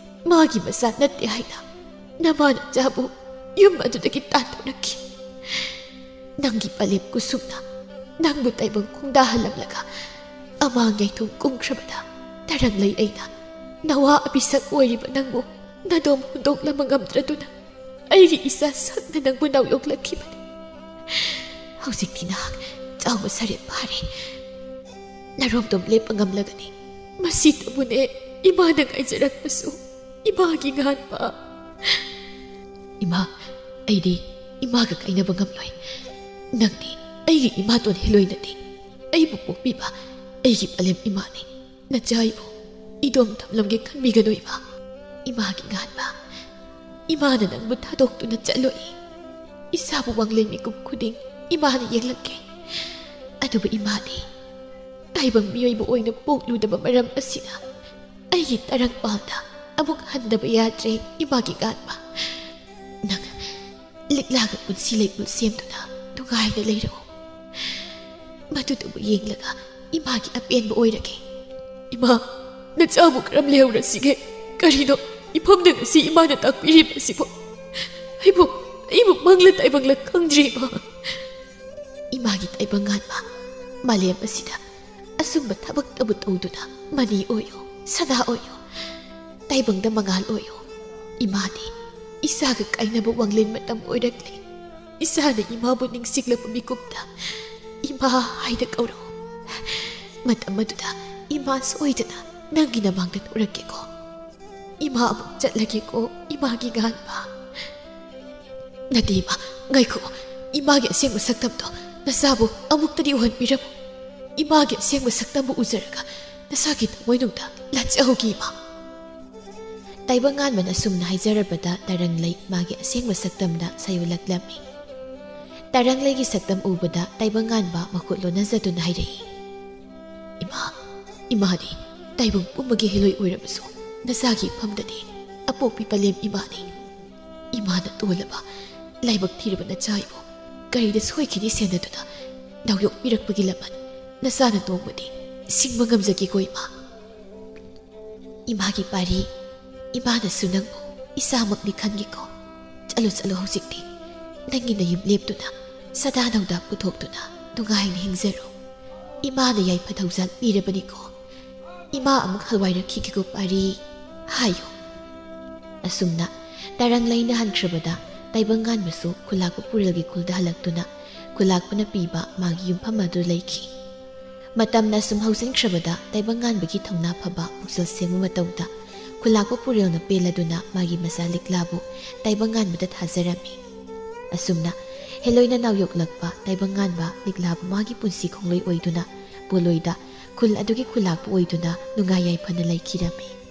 ꯃꯥꯒꯤ ꯃꯆꯥ ꯅꯠꯇꯦ ꯍꯥꯏꯅ ꯅꯃꯥ ꯅꯆꯥꯕꯨ ꯌꯨꯝ ꯑꯗꯨꯗꯒꯤ ꯇꯥꯟꯊꯣꯔꯛꯈꯤ꯫ ꯅꯪꯒꯤ ꯄꯂꯦꯝ ꯀꯨꯁꯨꯝꯅ ꯅꯪꯕꯨ ꯇꯥꯏꯕꯪ ꯈꯣꯡꯗꯥꯍꯜꯂꯝꯂꯒ ꯑꯃꯥꯡ ꯌꯥꯏꯊꯣꯡ ꯀꯨꯝꯈ꯭ꯔꯕꯗ, ꯇꯔꯪꯂꯩ ꯑꯩꯅ ꯅꯋꯥ ꯑꯕꯤꯁꯛ ꯑꯣꯏꯔꯤꯕ ꯅꯪꯕꯨ ꯅꯗꯣꯝ ꯍꯨꯟꯗꯣꯛꯂꯝꯕ ꯉꯝꯗ꯭ꯔꯗꯨꯅ ꯑꯩꯒꯤ ꯏꯆꯥ ꯁꯛꯅ ꯅꯪꯕꯨ ꯅꯥꯎꯌꯣꯛꯂꯛꯈꯤꯕꯅꯤ꯫ ꯍꯧꯖꯤꯛꯇꯤ ꯅꯍꯥꯛ ꯆꯥꯎꯕ ꯁꯔꯦꯞ ꯐꯥꯔꯦ꯫ ꯅꯔꯣꯝꯗꯣꯝ ꯂꯦꯞꯄ ꯉꯝꯂꯒꯅꯤ꯫ ꯃꯁꯤꯇꯕꯨꯅꯦ ꯏꯃꯥꯅ ꯉꯥꯏꯖꯔꯛꯄꯁꯨ, ꯏꯃꯥꯒꯤ ꯉꯥꯟꯕ꯫ ꯏꯃꯥ, ꯑꯩꯗꯤ ꯏꯃꯥꯒ ꯀꯥꯏꯅꯕ ꯉꯝꯂꯣꯏ꯫ ꯅꯪꯗꯤ ꯑꯩꯒꯤ ꯏꯃꯥꯇꯣꯟ ꯍꯦꯂꯣꯏꯅꯗꯤ ꯑꯩꯕꯨ ꯄꯣꯛꯄꯤꯕ ꯑꯩꯒꯤ ꯄꯂꯦꯝ ꯏꯃꯥꯅꯤ꯫ ꯅꯆꯥ ꯑꯩꯕꯨ ꯏꯗꯣꯝ ꯊꯝꯂꯝꯒꯦ ꯈꯟꯕꯤꯒꯅꯨ ꯏꯃꯥ꯫ ꯏꯃꯥꯒꯤ ꯉꯥꯟꯕ꯫ ꯏꯃꯥꯅ ꯅꯪꯕꯨ ꯊꯥꯗꯣꯛꯇꯨꯅ ꯆꯠꯂꯣꯏ꯫ ꯏꯁꯥꯕꯨ ꯋꯥꯡꯂꯦꯟ ꯃꯤꯀꯨꯞ ꯈꯨꯗꯤꯡ ꯏꯃꯥꯅ ꯌꯦꯡꯂꯛꯀꯦ꯫ ꯑꯗꯨꯕꯨ ꯏꯃꯥꯗꯤ ꯇꯥꯏꯕꯪ ꯃꯤꯑꯣꯏꯕ ꯑꯣꯏꯅ ꯄꯣꯛꯂꯨꯗꯕ ꯃꯔꯝ ꯑꯁꯤꯅ ꯑꯩꯒꯤ ꯇꯔꯪꯄꯥꯜꯗ ꯑꯃꯨꯛ ꯍꯟꯗꯕ ꯌꯥꯗ꯭ꯔꯦ ꯏꯃꯥꯒꯤ ꯉꯥꯟꯕ꯫ ꯅꯪ ꯂꯤꯛꯂꯥꯒ ꯄꯨꯟꯁꯤ ꯂꯩꯄꯨꯟ ꯁꯦꯝꯗꯨꯅ ꯅꯨꯡꯉꯥꯏꯅ ꯂꯩꯔꯛꯎ꯫ ꯃꯗꯨꯗꯨꯕꯨ ꯌꯦꯡꯂꯒ ꯏꯃꯥꯒꯤ ꯑꯄꯦꯟꯕ ꯑꯣꯏꯔꯒꯦ꯫ "ꯏꯃꯥ, ꯅꯆꯥꯕꯨ ꯀꯔꯝ ꯂꯩꯍꯧꯔꯁꯤꯒꯦ? ꯀꯔꯤꯅꯣ ꯏꯐꯝꯗ ꯉꯁꯤ ꯏꯃꯥꯅ ꯇꯥꯛꯄꯤꯔꯤꯕꯁꯤꯕꯨ? ꯑꯩꯕꯨ, ꯑꯩꯕꯨ ꯃꯪꯂ ꯇꯥꯏꯕꯪꯂ ꯈꯪꯗ꯭ꯔꯦ, ꯏꯃꯥ꯫" ꯏꯃꯥꯒꯤ ꯇꯥꯏꯕꯪ ꯉꯥꯟꯕ, ꯃꯥꯂꯦꯝ ꯑꯁꯤꯗ ꯑꯆꯨꯝꯕ ꯊꯕꯛꯇꯕꯨ ꯇꯧꯗꯨꯅ ꯃꯅꯤ ꯑꯣꯏꯌꯨ, ꯁꯅꯥ ꯑꯣꯏꯌꯨ, ꯇꯥꯏꯕꯪꯗ ꯃꯉꯥꯜ ꯑꯣꯏꯌꯨ꯫ ꯏꯃꯥꯗꯤ ꯏꯆꯥꯒ ꯀꯥꯏꯅꯕ ꯋꯥꯡꯂꯦꯟ ꯃꯇꯝ ꯑꯣꯏꯔꯛꯂꯦ꯫ ꯏꯆꯥꯅ ꯏꯃꯥꯕꯨ ꯅꯤꯡꯁꯤꯡꯂꯛꯄ ꯃꯤꯀꯨꯞꯇ "ꯏꯃꯥ" ꯍꯥꯏꯅ ꯀꯧꯔꯛꯎ꯫ ꯃꯇꯝ ꯑꯗꯨꯗ ꯏꯃꯥ ꯁꯣꯏꯗꯅ ꯅꯪꯒꯤ ꯅꯃꯥꯡꯗ ꯊꯣꯔꯛꯀꯦꯀꯣ꯫ ꯏꯃꯥ ꯑꯃꯨꯛ ꯆꯠꯂꯒꯦꯀꯣ, ꯏꯃꯥꯒꯤ ꯉꯥꯟꯕ꯫ ꯅꯠꯇꯦ ꯏꯃꯥ, ꯉꯥꯏꯈꯣ꯫ ꯏꯃꯥꯒꯤ ꯑꯁꯦꯡꯕ ꯁꯛꯇꯝꯗꯣ ꯅꯆꯥꯕꯨ ꯑꯃꯨꯛꯇꯗꯤ ꯎꯍꯟꯕꯤꯔꯝꯃꯨ꯫ ꯏꯃꯥꯒꯤ ꯑꯁꯦꯡꯕ ꯁꯛꯇꯝꯕꯨ ꯎꯖꯔꯒ ꯅꯆꯥꯒꯤ ꯊꯃꯣꯏꯅꯨꯡꯗ ꯂꯥꯠꯆꯍꯧꯒꯦ, ꯏꯃꯥ꯫ ꯇꯥꯏꯕꯪ ꯉꯥꯟꯕꯅ ꯑꯁꯨꯝꯅ ꯍꯥꯏꯖꯔꯕꯗ ꯇꯔꯪꯂꯩ ꯃꯥꯒꯤ ꯑꯁꯦꯡꯕ ꯁꯛꯇꯝꯗ ꯁꯌꯣꯜꯂꯛꯂꯝꯃꯤ꯫ ꯇꯔꯪꯂꯩꯒꯤ ꯁꯛꯇꯝ ꯎꯕꯗ ꯇꯥꯏꯕꯪ ꯉꯥꯟꯕ ꯃꯈꯨꯠ ꯂꯣꯟꯅꯖꯗꯨꯅ ꯍꯥꯏꯔꯛꯏ, "ꯏꯃꯥ, ꯏꯃꯥꯗꯤ ꯇꯥꯏꯕꯪ ꯄꯨꯝꯕꯒꯤ ꯍꯦꯂꯣꯏ ꯑꯣꯏꯔꯕꯁꯨ ꯅꯆꯥꯒꯤ ꯏꯐꯝꯗꯗꯤ ꯑꯄꯣꯛꯄꯤ ꯄꯂꯦꯝ ꯏꯃꯥꯅꯤ꯫ ꯏꯃꯥꯅ ꯇꯣꯜꯂꯕ ꯂꯥꯏꯕꯛ ꯊꯤꯔꯕ ꯅꯆꯥ ꯑꯩꯕꯨ ꯀꯔꯤꯗ ꯁꯣꯏꯈꯤꯅꯤ ꯁꯦꯟꯅꯗꯨꯅ ꯅꯥꯎꯌꯣꯛꯄꯤꯔꯛꯄꯒꯤ ꯂꯃꯟ ꯅꯆꯥꯅ ꯇꯣꯡꯕꯗꯤ ꯁꯤꯡꯕ ꯉꯝꯖꯒꯦꯀꯣ, ꯏꯃꯥ?" "ꯏꯃꯥꯒꯤ ꯄꯥꯔꯤ, ꯏꯃꯥꯅꯁꯨ ꯅꯪꯕꯨ ꯏꯆꯥꯃꯛꯅꯤ ꯈꯟꯒꯦꯀꯣ꯫ ꯆꯠꯂꯣ, ꯆꯠꯂꯣ ꯍꯧꯖꯤꯛꯇꯤ꯫ ꯅꯪꯒꯤ ꯅꯌꯨꯝ ꯂꯦꯞꯇꯨꯅ, ꯁꯗꯥ ꯅꯧꯗꯥ ꯄꯨꯊꯣꯛꯇꯨꯅ ꯅꯨꯡꯉꯥꯏꯅ ꯍꯤꯡꯖꯔꯣ꯫ ꯏꯃꯥꯅ ꯌꯥꯏꯐ ꯊꯧꯖꯥꯜ ꯄꯤꯔꯕꯅꯤꯀꯣ꯫ ꯏꯃꯥ ꯑꯃꯨꯛ ꯍꯜꯋꯥꯏꯔꯛꯈꯤꯒꯦꯀꯣ ꯄꯥꯔꯤ" ꯍꯥꯏꯌꯨ꯫ ꯑꯁꯨꯝꯅ ꯇꯔꯪꯂꯩꯅ ꯍꯟꯈ꯭ꯔꯕꯗ ꯇꯥꯏꯕꯪ ꯉꯥꯟꯕꯁꯨ ꯈꯨꯂꯥꯛꯄ ꯄꯨꯔꯦꯜꯒꯤ ꯈꯨꯜꯗ ꯍꯜꯂꯛꯇꯨꯅ ꯈꯨꯂꯥꯛꯄꯅ ꯄꯤꯕ ꯃꯥꯒꯤ ꯌꯨꯝꯐꯝ ꯑꯗꯨ ꯂꯩꯈꯤ꯫ ꯃꯇꯝꯅ ꯁꯨꯝ ꯍꯧꯖꯤꯟꯈ꯭ꯔꯕꯗ ꯇꯥꯏꯕꯪ ꯉꯥꯟꯕꯒꯤ ꯊꯧꯅꯥ ꯐꯕ ꯄꯨꯛꯆꯦꯜ ꯁꯦꯡꯕ ꯃꯇꯧꯗ ꯈꯨꯂꯥꯛꯄ ꯄꯨꯔꯦꯜꯅ ꯄꯦꯜꯂꯗꯨꯅ ꯃꯥꯒꯤ ꯃꯆꯥ ꯂꯤꯛꯂꯥꯕꯨ ꯇꯥꯏꯕꯪ ꯉꯥꯟꯕꯗ ꯊꯥꯖꯔꯝꯃꯤ꯫ ꯑꯁꯨꯝꯅ ꯍꯦꯂꯣꯏꯅ ꯅꯥꯎꯌꯣꯛꯂꯛꯄ ꯇꯥꯏꯕꯪ ꯉꯥꯟꯕ ꯂꯤꯛꯂꯥꯕꯨ ꯃꯥꯒꯤ ꯄꯨꯟꯁꯤ ꯈꯣꯡꯂꯣꯏ ꯑꯣꯏꯗꯨꯅ ꯄꯣꯂꯣꯏꯗ ꯈꯨꯜ ꯑꯗꯨꯒꯤ ꯈꯨꯂꯥꯛꯄ ꯑꯣꯏꯗꯨꯅ ꯅꯨꯡꯉꯥꯏ ꯌꯥꯏꯐꯅ ꯂꯩꯈꯤꯔꯝꯃꯤ꯫